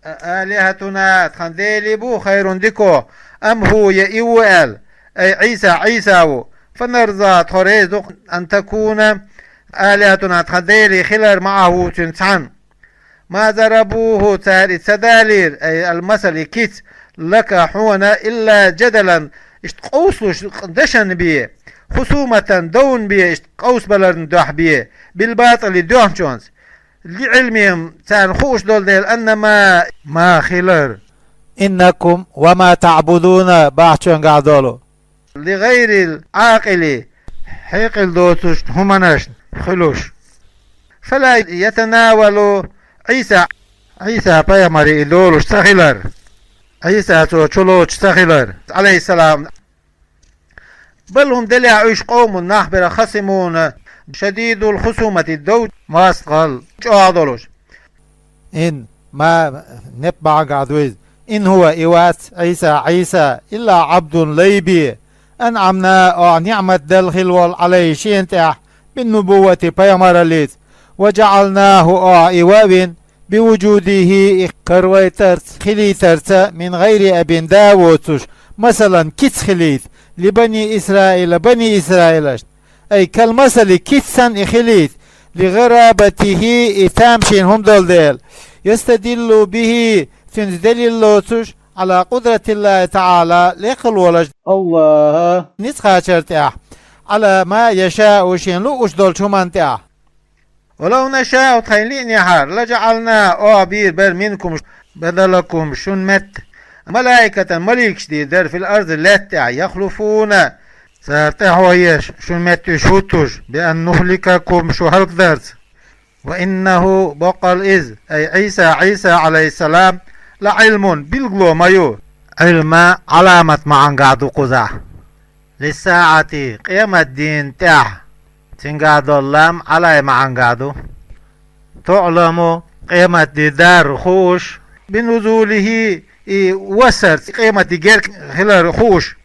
а алихьатуна, тхан дели бу, хайрун, дикох, ам хӀува, я и ву аьлла, ай Ӏийса, Ӏийса ву, фанарза, тхо реза ду, ан такуна алихьатуна, тхан дели хилар, маӀахӀу, цуьнца цхьаьна. Ма зарабухӀу, цара и ца далийра, ай ал-масал, и кица, лака, хьуна, илла жадалан, иштта къовсалуш дашна бен, хусуматан, довна бен, иштта къовсабаларна дуьхьа бен, билбатӀили, доьхначунца. ЛиӀилмихӀим, царна хууш долу дела, анна ма, ма хилар, иннакум ва ма таӀбудуна бахьчуьнгахь долу, лигӀайрил Ӏакъили, хьекъал доцучу хӀуманашна хуьлуш. Фала ятанавалу Ӏийса, Ӏийса пайхамаре и долуш ца хилар, Ӏийса цо чулоцуш ца хилар, Ӏалайхиссалам. Бал хӀума делахь уьш къовмун нах бара, хасимуна, шадидул хусумати, дов мостагӀалла чӀогӀа долуш. Ин ма, неппа бахьана ду иза. Ин хӀува, и вац Ӏийса, Ӏийса, илла Ӏабдун, лай бен, анӀамна, охьа ниӀмат делла хилла волу, Ӏалайхи, шена тӀехь, биннубуввати, пайхамараллица, ва жаӀалнахӀу, охьа и ваъвина, бивужудихӀи, и каравайтарца, хилийтарца, мин гӀайри абин, да воцуш, масалан, кица хилийта, ли бани Исраила, бани Исраилашна. Ай кал масали, кица санна и хилийта, ли гӀарабатихӀи, и тамашийна хӀума долу дела, ястадиллу бихӀи, цуьнца делил лоцуш, Ӏала къудратиллахӀи таӀала, лекхалволуш Аллаха ницкъачар тӀехь, Ӏала ма яшаъу, шен лууш долчу хӀуманна тӀехь. Ва лав нашаъу, тхайна лиънехьара, лажаӀална, охьа бийр бара, минкум, бадалакум, шун метта, малаикатан, маликаш дийр дара, фил арзи, лаьтта тӀехь, яхлуфуна, цара тӀаьхьо еш, шун метта уьш хӀуттуш, би ан нухликакум, шу хӀаллакдарца. Ва иннахӀу, боккъал иза, ай Ӏийса, Ӏийса, Ӏалайхиссалам, ла Ӏилмун, билгало ма ю. Ӏилма Ӏаламат маьӀнехь ду кхузахь. ЛиссаӀати, къематдийнна тӀехь. Цуьнгахь долу лам Ӏалай маьӀнехь ду. ТуӀламу, къематди дар хууш, бинузулихӀи, и вассарца къематди герга хилар хууш.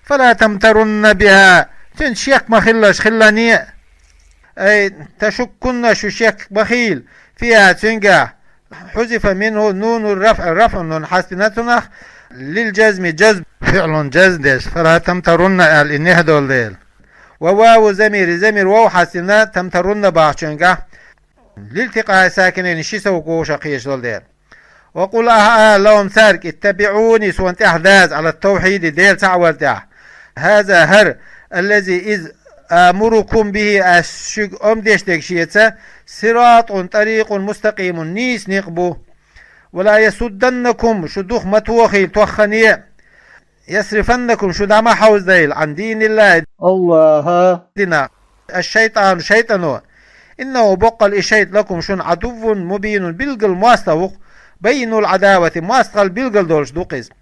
Фала тамтарунна бихӀа, цуьнца шек ма хилалаш хилале а. Ай ташуккунна, шу шек ма хийла, фихӀа, цуьнгахь. Хьузифа минхӀу нуну рафӀи, рафӀун нун хьастина цунах, лил жазми, жазм, фиълун жазм деш, фала тамтарунна аьлла, и нехь долу дела. Ва ваву замири, замир вов хьастина, тамтарунна бахьчуьнгахь, лилтикъаи сакинайни, ши сов гоша кхеташ долу дела. Ва къул, ахьа ала лахӀум, цаьрга, иттабиӀуни, суна тӀаьхьа даза, Ӏала тавхьиди, Дела цхьаъ вар тӀехь. ХӀаза, хӀара, аллази, иза, амурукум бихӀи, ас шуьга омра деш дерг шеца, сиратӀун, тӀарикъун, мустакъимун, нийса некъ бу. Ва ла ясудданнакум, шу дукха ма тохийла тоххане а, ясрифаннакум, шу дӀа ма хьовзадайла, Ӏан диниллахӀи, Аллаха динах, аш-шайтӀану, шайтӀано. ИннахӀу, боккъал и шайтӀа, лакум, шуна, Ӏадуввун мубинун, билггал мостагӀа ву-кх, баййинул Ӏадавати, мостагӀалла билггал долуш ду-кх иза.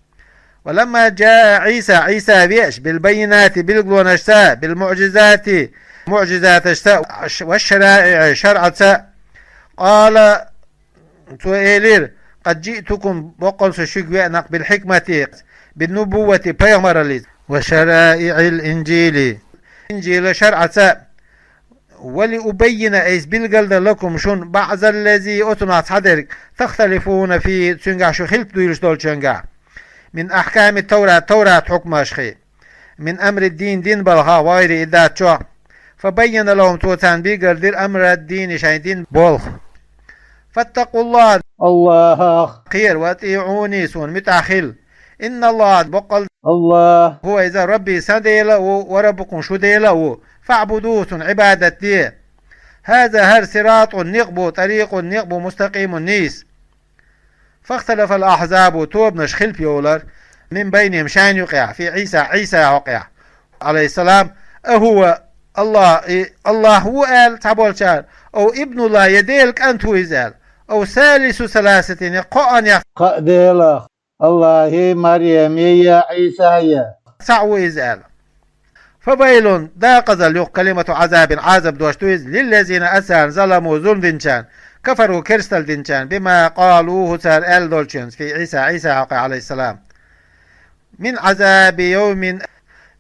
Ва ламма жаа Ӏийса, Ӏийса веъча, билбаййинати, билгалонашца, билмуӀжизати, муӀжизаташца, ва шшараиӀи, шарӀаца, къала, цо элира, къад жиътукум, боккъал со шуьга веана-кх, билхьикмати, биннубуввати, пайхамараллица, ва шараиӀил инжили, инжила шарӀаца, ва лиубаййина, айса билгалдан, лакум, шуна, баӀзаллази, оцунах цхьадерг, тахталифуна фихӀи, цуьнгахь шу хилпа дуьйлуш долчуьнгахь, мин ахьками Таврат, Таврат хьукмашхий, мин амри дин, дин балхах, ва гӀайрихӀи, и дац чохь. Фа баййана лахӀум, цо царна билгалдира, амра дини, шайн дин болх. ФаттакъуллахӀ, Аллахах кхера, ва атиӀуни, суна муьтӀахь хила. ИнналлахӀа, боккъал Аллах, хӀува иза, Рабби, сан Дела а ву, ва Раббукум, шу Дела а ву. ФаӀбудухӀу, цунна Ӏибадат де. ХӀаза, хӀара, сиратӀун, некъ бу, тӀарикъун, некъ бу, мустакъимун, нийса. Фахталафал ахьзабу, тобанаш хилпа йовлар, мин байнихӀим, шайна юкъехь, фи Ӏийса, Ӏийса хьокъехь, Ӏалайхиссалам, ахӀува АллахӀ, и АллахӀ ву аьлла цхьаболчара, ав ибнуллахӀ, я Делан кӀант ву иза аьлла, ав салису саласатин, я кхоъанех кхаа Делах, АллахӀи, Марьями, я Ӏийсайи, цхьаъ ву иза аьлла. فويل, декъазалла ю, كلمة عذاب, Ӏазап дош ду иза, للذين, царна, ظلموا, зулам динчарна, كفروا, керстал динчарна, بما قالوه, цара аьлла долчунца, في عيسى, Ӏийса хьокъехь, عليه السلام. من عذاب يوم,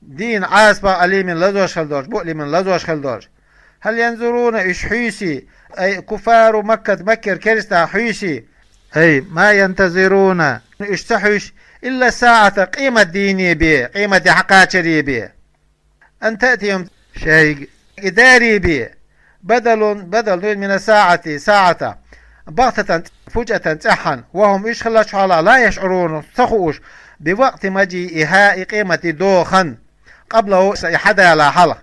дийнан Ӏазапах, أليم, лазош хила долуш, مؤلم, лазош хила долуш. هل ينظرون, уьш хьийсий, أي كفار مكة, Маккара керста хьийсий, أي ما ينتظرون, уьш ца хьуьйсу, إلا الساعة, къематдийнан бен, къематде хьакхачаран бен. أن تأتيهم, шайга и дарий бен, بدل, бадал ду من الساعة, саӀатах, بغتة, فجأة, цӀеххьана, وهم, уьш хиллачу хьолахь, لا يشعرون, ца хууш, بوقت مجيئها, и къематдийнан дохан, قبله, и хьадалахь хьалха.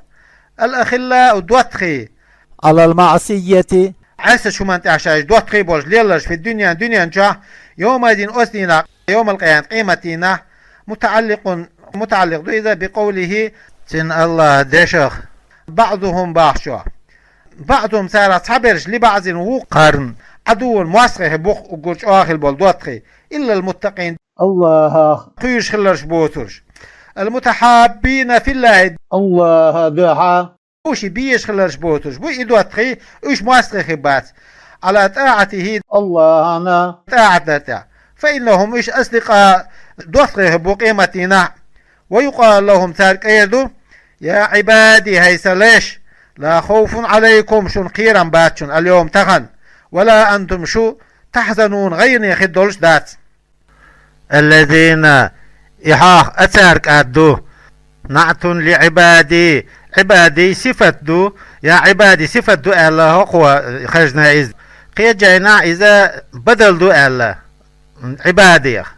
الأخلاء, доттагӀий, على المعصية, Ӏессачу хӀуманна тӀехь шаьш доттагӀий болуш лелларш, في الدنيا, дуьнен чохь, يومئذ, оцу дийнахь, يوم القيامة, къематдийнахь, متعلق, мутаӀалликъ ду иза, بقوله, цуьнан АллахӀан дешах, بعضهم, бахчо. بعضهم, царах цхьаберш, لبعض, вукхарна, عدو, мостагӀий хир бу-кх уггар чӀогӀа хила болу доттагӀий, إلا المتقين, АллахӀах кхоьруш хилларш боцурш. المتحابين في الله, АллахӀан дуьхьа уьш безаш хилларш боцурш бу и доттагӀий, уьш мостагӀий хир бац, على طاعته, АллахӀана тӀаӀат дар тӀехь. فإنهم, уьш, أصدقاء, доттагӀий хир бу къематдийнахь. ويقال لهم, цаьрга эр ду: يا عبادي, хӀай сан леш, لا خوف عليكم, шуна кхерам бац шуна, اليوم, тахана, ولا أنتم, шу, تحزنون, гӀайгӀане хир долуш дац. الذين, и хьох а цаьрга эр ду, نعت لعبادي, Ӏибадин сифат ду, я Ӏибади сифат ду аьлла хӀокхо хезна иза. Кхечу жайнахь иза бадал ду аьлла, Ӏибадех.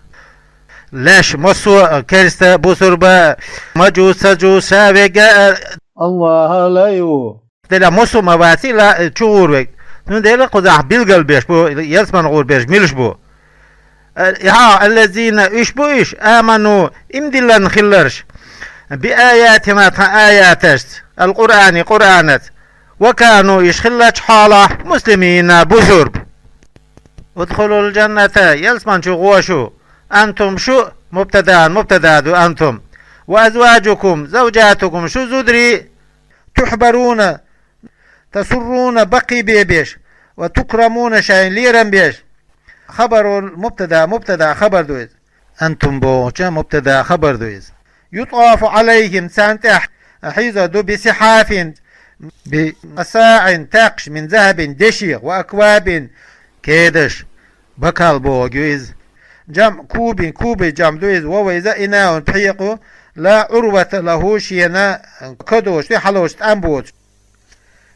Леш, массо а, керста, бусурба, мажус, сажус, ша вега а, АллахӀан лай ву. Делахь, массо а ма ваций ла, чугӀур верг. Цундела кхузахь билгал беш бу, ялсамане гӀур берш милаш бу. Хьа, الذين, уьш бу уьш, آمنوا, иман диллина хилларш, بآياتنا, тхан аяташца, القرآن, Къуръанаца, وكانوا, уьш хиллачу хьолахь, مسلمين, бусурба. ادخلوا الجنة, ялсамани чу гӀо шу, أنتم, шу, مبتدأ, мубтада ду أنتم, وأزواجكم, زوجاتكم, шу зударий, تحبرون, تسرون, баккхий бен беш, وتكرمون, шайна лерам беш. خبر المبتدأ, мубтадан хабар ду иза. أنتم бохучун мубтадан хабар ду иза. يطاف عليهم, царна тӀехь хьийзор ду, بصحاف, بصاع, таьккхаш, من ذهب, дешех, وأكواب, кедаш, бокал бохург ю иза. جمع كوب, кубин жамӀ ду иза, وهو иза إناء, пхьекъа, لا عروة له, шена кадош, хьалош тӀам боцуш.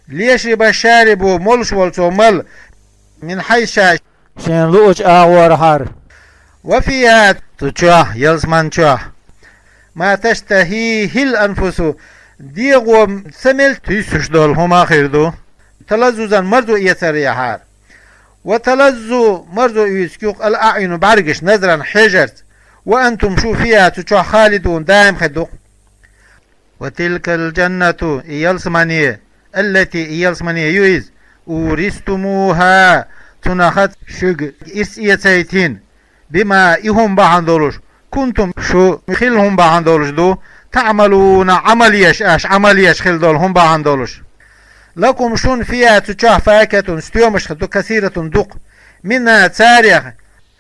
ليشرب الشارب, молуш волчо мала, من حيث شاء, шена луучу агӀорхьара. وفيها, цу чохь, ялсамани чохь, ما تشتهيه الأنفس, дегӀо ца мел туьйсуш долу хӀума а хир ду. تلذذا, марзо эцарехьара. وتلذ, марзо уьйцург ю-кх, الأعين, бӀаьргаш, نظرا, хьежарца. وأنتم, шу, فيها, цу чохь, خالدون, даим хир ду-кх. وتلك الجنة, и ялсамани, التي, и ялсамани ю иза, أورثتموها, цунах шуьга ирс эцайтина, بما, и хӀума бахьана долуш, كنتم, шу хилла хӀума бахьана долуш ду, تعملون, Ӏамал еш, аша Ӏамал еш хилла долу хӀума бахьана долуш. لكم, шуна, فيها, цу чохь, فاكهة, стоьмаш хир ду, كثيرة, дукха, منها, царех,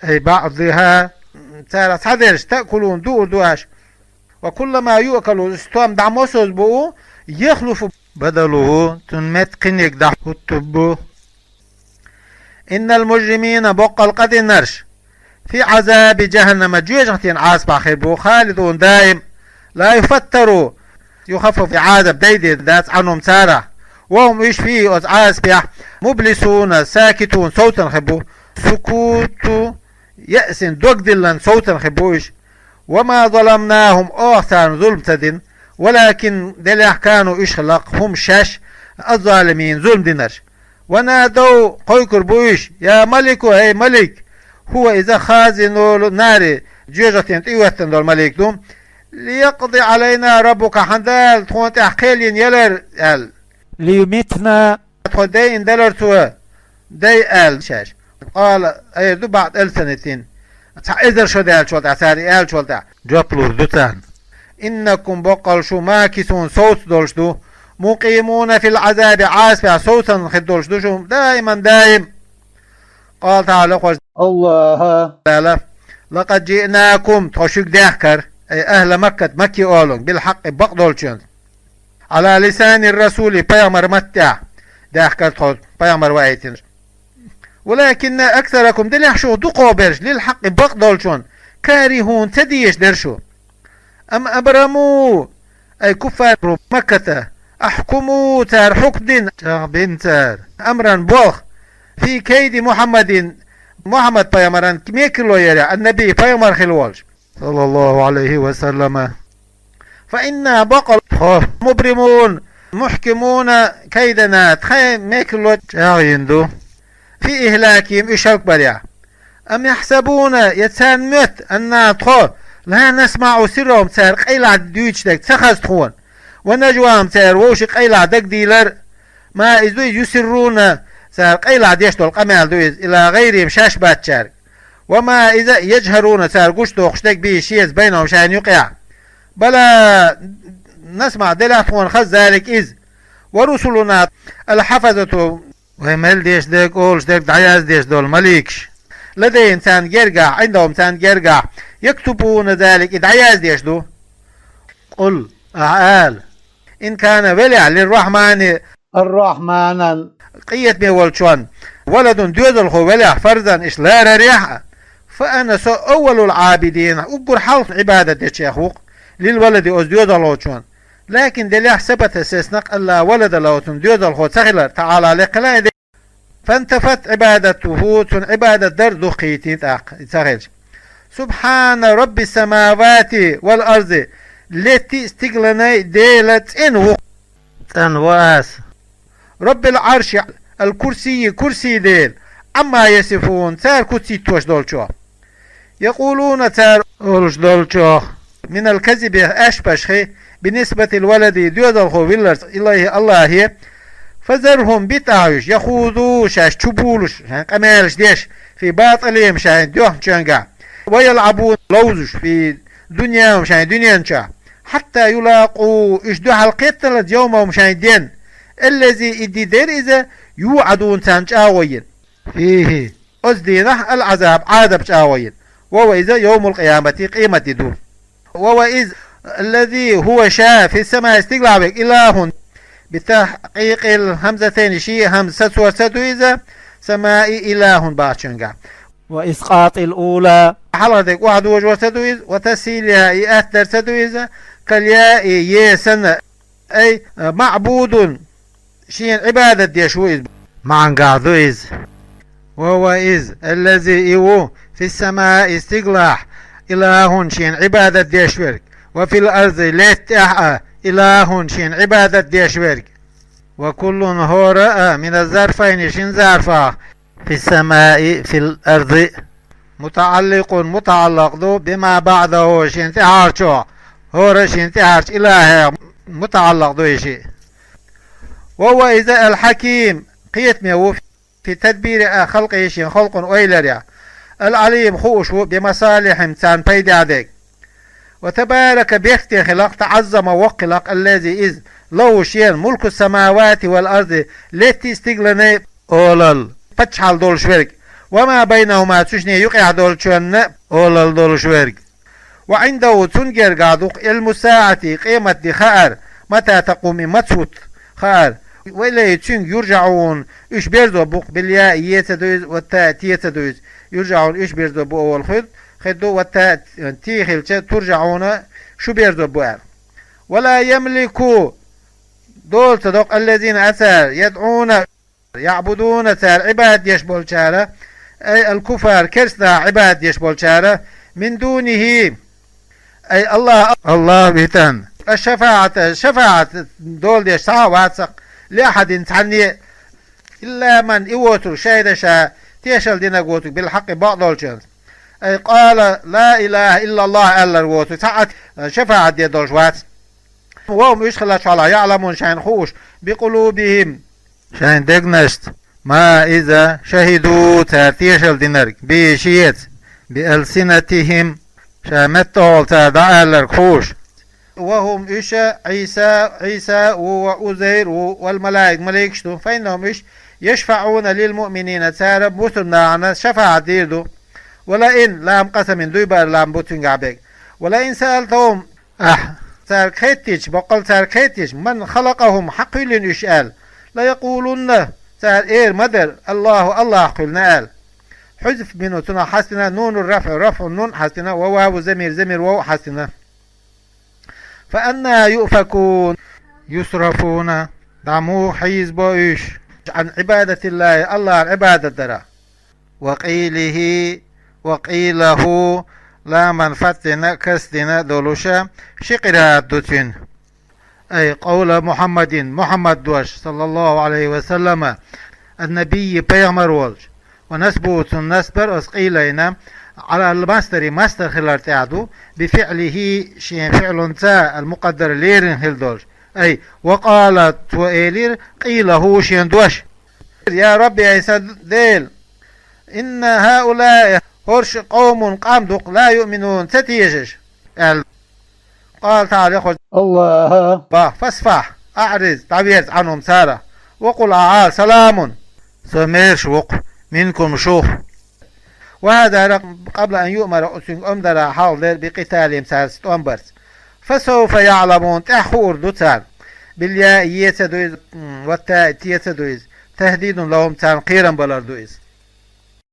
أي بعضها, царах цхьадерш, تأكلون, дуур ду аша. وكلما يؤكل, стом дӀа мосазза буу, يخلف بدله, цунна метта кхиниг дӀахӀуттур бу. إن المجرمين, боккъал къа динарш, في عذاب جهنم, жоьжахатин Ӏазапахь хир бу, خالدون, даим, لا يفتر, يخفف, Ӏазап дайдийр дац, عنهم, царах, وهم, уьш, فيه, оцу Ӏазапехь, مبلسون, ساكتون, совцан хир бу, سكوت يأس, дог диллина совцан хир бу уьш. وما ظلمناهم, оха царна зулам ца дина, ولكن, делахь, كانوا, уьш хилла-кх, هم, шаьш, الظالمين, зулам динарш. ونادوا, кхойкхур бу уьш: يا ملك, хӀей малик, هو, иза, خزنة النار, жоьжахатин тӀе оьттина долу малик ду, ليقض علينا ربك, хьан Дала тхуна тӀехь кхел йина ялар аьлла. ليميتنا, тхо дайина далар цо, дай аьлла шаьш. قال, эр ду بعض ألسنتهم, цхьа эзар шо даьллачул тӀаьхьа, цара и аьллачул тӀаьхьа, жоп лур ду царна: إنكم, боккъал шу, ماكثون, совцадолуш ду, مقيمون في العذاب, Ӏазапехь совцарна хир долуш ду шу даиман даим. قال تعالى, Хьожа Аллаха: لقد جئناكم, тхо шуьга даьхкира, أي أهل مكة, Макка олу, بالحق, бакъдолчунна, على لسان الرسول, пайхамар маттехь даьхкира тхо, пайхамар ваийтина. ولكن أكثركم, делахь шух дукхахберш, للحق, бакъдолчунна, كارهون, ца дезаш дара шу. أم أبرموا, أي كفار مكة, أحكموا, цара хьукм дина, чӀагӀбина цара, أمرا, болх, في كيد محمد, Мухьаммад пайхамаран мекарло ярехь, النبي, пайхамар хилла волуш, صلى الله عليه وسلم. فإنا, бакъал тхо, مبرمون, محكمون كيدنا, тхайн мекарло чӀагӀйина ду, في إهلاكهم, уьш хӀаллакбарехь. أم يحسبون, я царна моьтту, أنا, тхо, لا نسمع سرهم, цара къайлаха дуьйцуш дерг ца хаза тхуна, ونجواهم, цара вовшийн къайлаха дагадийлар, ма иза ду иза, يسرون, цара къайлаха деш долу къамел ду иза, إلى غيرهم, шаьш бацчаьрга, وما, иза, يجهرون, цара гучудоккхуш дерг, به, шеца, بينهم, шайна юкъехь. بلى, نسمع, делахь тхуна хаза, ذلك, иза. ورسلنا, الحفظة, вай мел деш дерг, олуш дерг дӀаяздеш долу маликаш, لديهم, царна гергахь, عندهم, царна гергахь, يكتبون ذلك, и дӀаяздеш ду. قل, ахьа ала: إن كان, велахь, للرحمن, Ар-Рахьманан, къинхетаме волчун, ولد, доьзалхо велахь, فردا, иштта ларарехь а, فأنا, со, أول العابدين, уггар хьалха Ӏибадат дечех ву-кх, للولد, оцу доьзалхочун. لكن, делахь, ثبت, сецна-кх, ألا ولد له, цунна доьзалхо ца хилар, تعالى, лекха хилла и дела. فانتفت عبادته, цунна Ӏибадат дар духкийтина тӀаккха, и ца хилча. سبحان رب السماوات والأرض, летти а стигланай Дела цӀена ву-кх. ЦӀена ву ас. رب العرش, الكرسي, курсий Дела, عما يصفون, цара куц йиттош долчух. يقولون, цара олуш долчух, من الكذب, аьшпаш хи, بنسبة الولد, доьзалхо вилларца, إليه, Аллахье. فذرهم, бита ахьа уьш, يخوضوا, шаьш чу булуш, шайн къамелаш деш, في باطلهم, шайн дуьхначуьнгахь, ويلعبوا, ловзуш, في دنياهم, шайн дуьнен чохь, حتى يلاقوا, уьш дуьхьал кхетталаза, يومهم, шайн ден, الذي, и де дера иза, يوعدون, царна чӀагӀо йина, فيه, оцу дийнахь, العذاب, Ӏазап чӀагӀо йина, وهو, иза, يوم القيامة, къематде ду. وهو, иза, الذي, هو, ша, في السماء, стигалахь верг, إله, بتحقيق الهمزتين, ши хьамза сацор ца ду иза, سماء إله бахчуьнгахь. وإسقاط الأولى, хьалхара дерг охьадожор ца ду иза, وتسهيلها, и атта дар ца ду иза, كالياء, е санна, أي معبود, шена Ӏибадат деш ву иза. МаӀангахь ду иза. وهو, иза, الذي, и ву, في السماء, стигалахь, إله, шена Ӏибадат деш верг, وفي الأرض, летта тӀехь а, إله, шена Ӏибадат деш верг. وكل, хӀора а, من الظرفين, шина зарфах, في السماء, في الأرض, متعلق, мутаӀаллакъ ду, بما بعده, шена тӀаьхьарчух, хӀора а шена тӀаьхьарчу илахьех мутаӀаллакъ ду и шиъ. وهو, иза, الحكيم, кхетаме ву, في تدبير خلقه, шен халкъан ойларехь, العليم, хууш ву, بمصالحهم, царна пайдехь дерг. وتبارك, бехке хила-кх, تعظم, воккха хила-кх, الذي, иза, له, шена, ملك السماوات والأرض, летти а стигаланай олалла, паччахьалла долуш верг, وما بينهما, цу шинна юкъехь долчунна олалла долуш верг. وعنده, цунна гергахь ду-кх, علم الساعة, къематде хаар, متى تقوم, и маца вутту хаар. وإليه, цуьнга, يرجعون, уьш берзо бу-кх, بالياء, е ца ду иза, والتاء, те ца ду иза, يرجعون, уьш берзо бу олу хир, хир ду, والتاء, те хилча, ترجعون, шу берзо бу аьлла. ولا يملك, дола ца до-кх, الذين, цара, يدعون, يعبدون, цара Ӏибадат деш болчара, أي الكفار, керстанаха Ӏибадат деш болчара, من دونه, أي الله, Аллах витан, الشفاعة, шафаӀат дола деш цхьа а вац-кх, لأحد, цхьанне а, إلا من, и воцург, شهد, ша тешалла динарг воцург, بالحق, бакъдолчунна. أي قال لا إله إلا الله аьлларг воцург, цхьа а шафаӀат деш долуш вац. وهم, уьш хиллачу хьолахь, يعلمون, шайна хууш, بقلوبهم, шайн дегнашца, ما, иза, شهدوا, цара тешалла динарг, به, шеца, بألسنتهم, шайн меттахула цара дӀааьлларг хууш. وهم уьш عيسى، عيسى وعزير والملائكة، малайкаш ду. فإنهم уьш يشفعون للمؤمنين، цара бусурнагӀана шафаӀат дийр ду. ولئن، لام قسم، дуй баар лам бу цуьнгахь бег. ولئن سألتهم، ахь цаьрга хеттича, боккъал цаьрга хеттича, من خلقهم، хьан кхоьллина уьш аьлла, ليقولن، цара эр ма дара, الله، АллахӀа кхоьллина аьлла. حذف منه، цунах хьастина نون الرفع، рафӀун нун хьастина, وواو الضمير، замир вов хьастина. فأنى يؤفكون، يصرفون، дӀа муха хьийзабо уьш عن عبادة الله، АллахӀан Ӏибадат дара. وقيله، وقيله، ламан фатхьина, касрина долуша, ши къираат ду цуьнан. أي قول محمد، Мухьаммада дош, صلى الله عليه وسلم، النبي، пайхамар волчу, ونصبه، цунна насб дар оцу къийла йина, على المصدر، масдар хилар тӀехь ду, بفعله، шен фиълунца, المقدر، лерина хилла долуш. أي وقال، цо элира, قيله، шен дош. يا رب، ай сан Дела, إن هؤلاء، хӀорш, قوم، къам ду-кх, لا يؤمنون، ца тешаш, аьлла. قال تعالى، Хьожа АллахӀа боху: فاصفح، أعرض، дӀаверза Ӏанум царах, وقل، Ӏа ала: سلام، со мерш ву-кх, منكم، шух. وهذا رغم، قبل أن يؤمر، цуьнга омра дарах хьалха дара, بقتالهم، цаьрца тӀом барца. فسوف يعلمون، тӀаьхьа хуур ду царна. بالياء، е ца ду иза, м, والتاء، те ца ду иза. تهديد لهم، царна кхерам балар ду иза.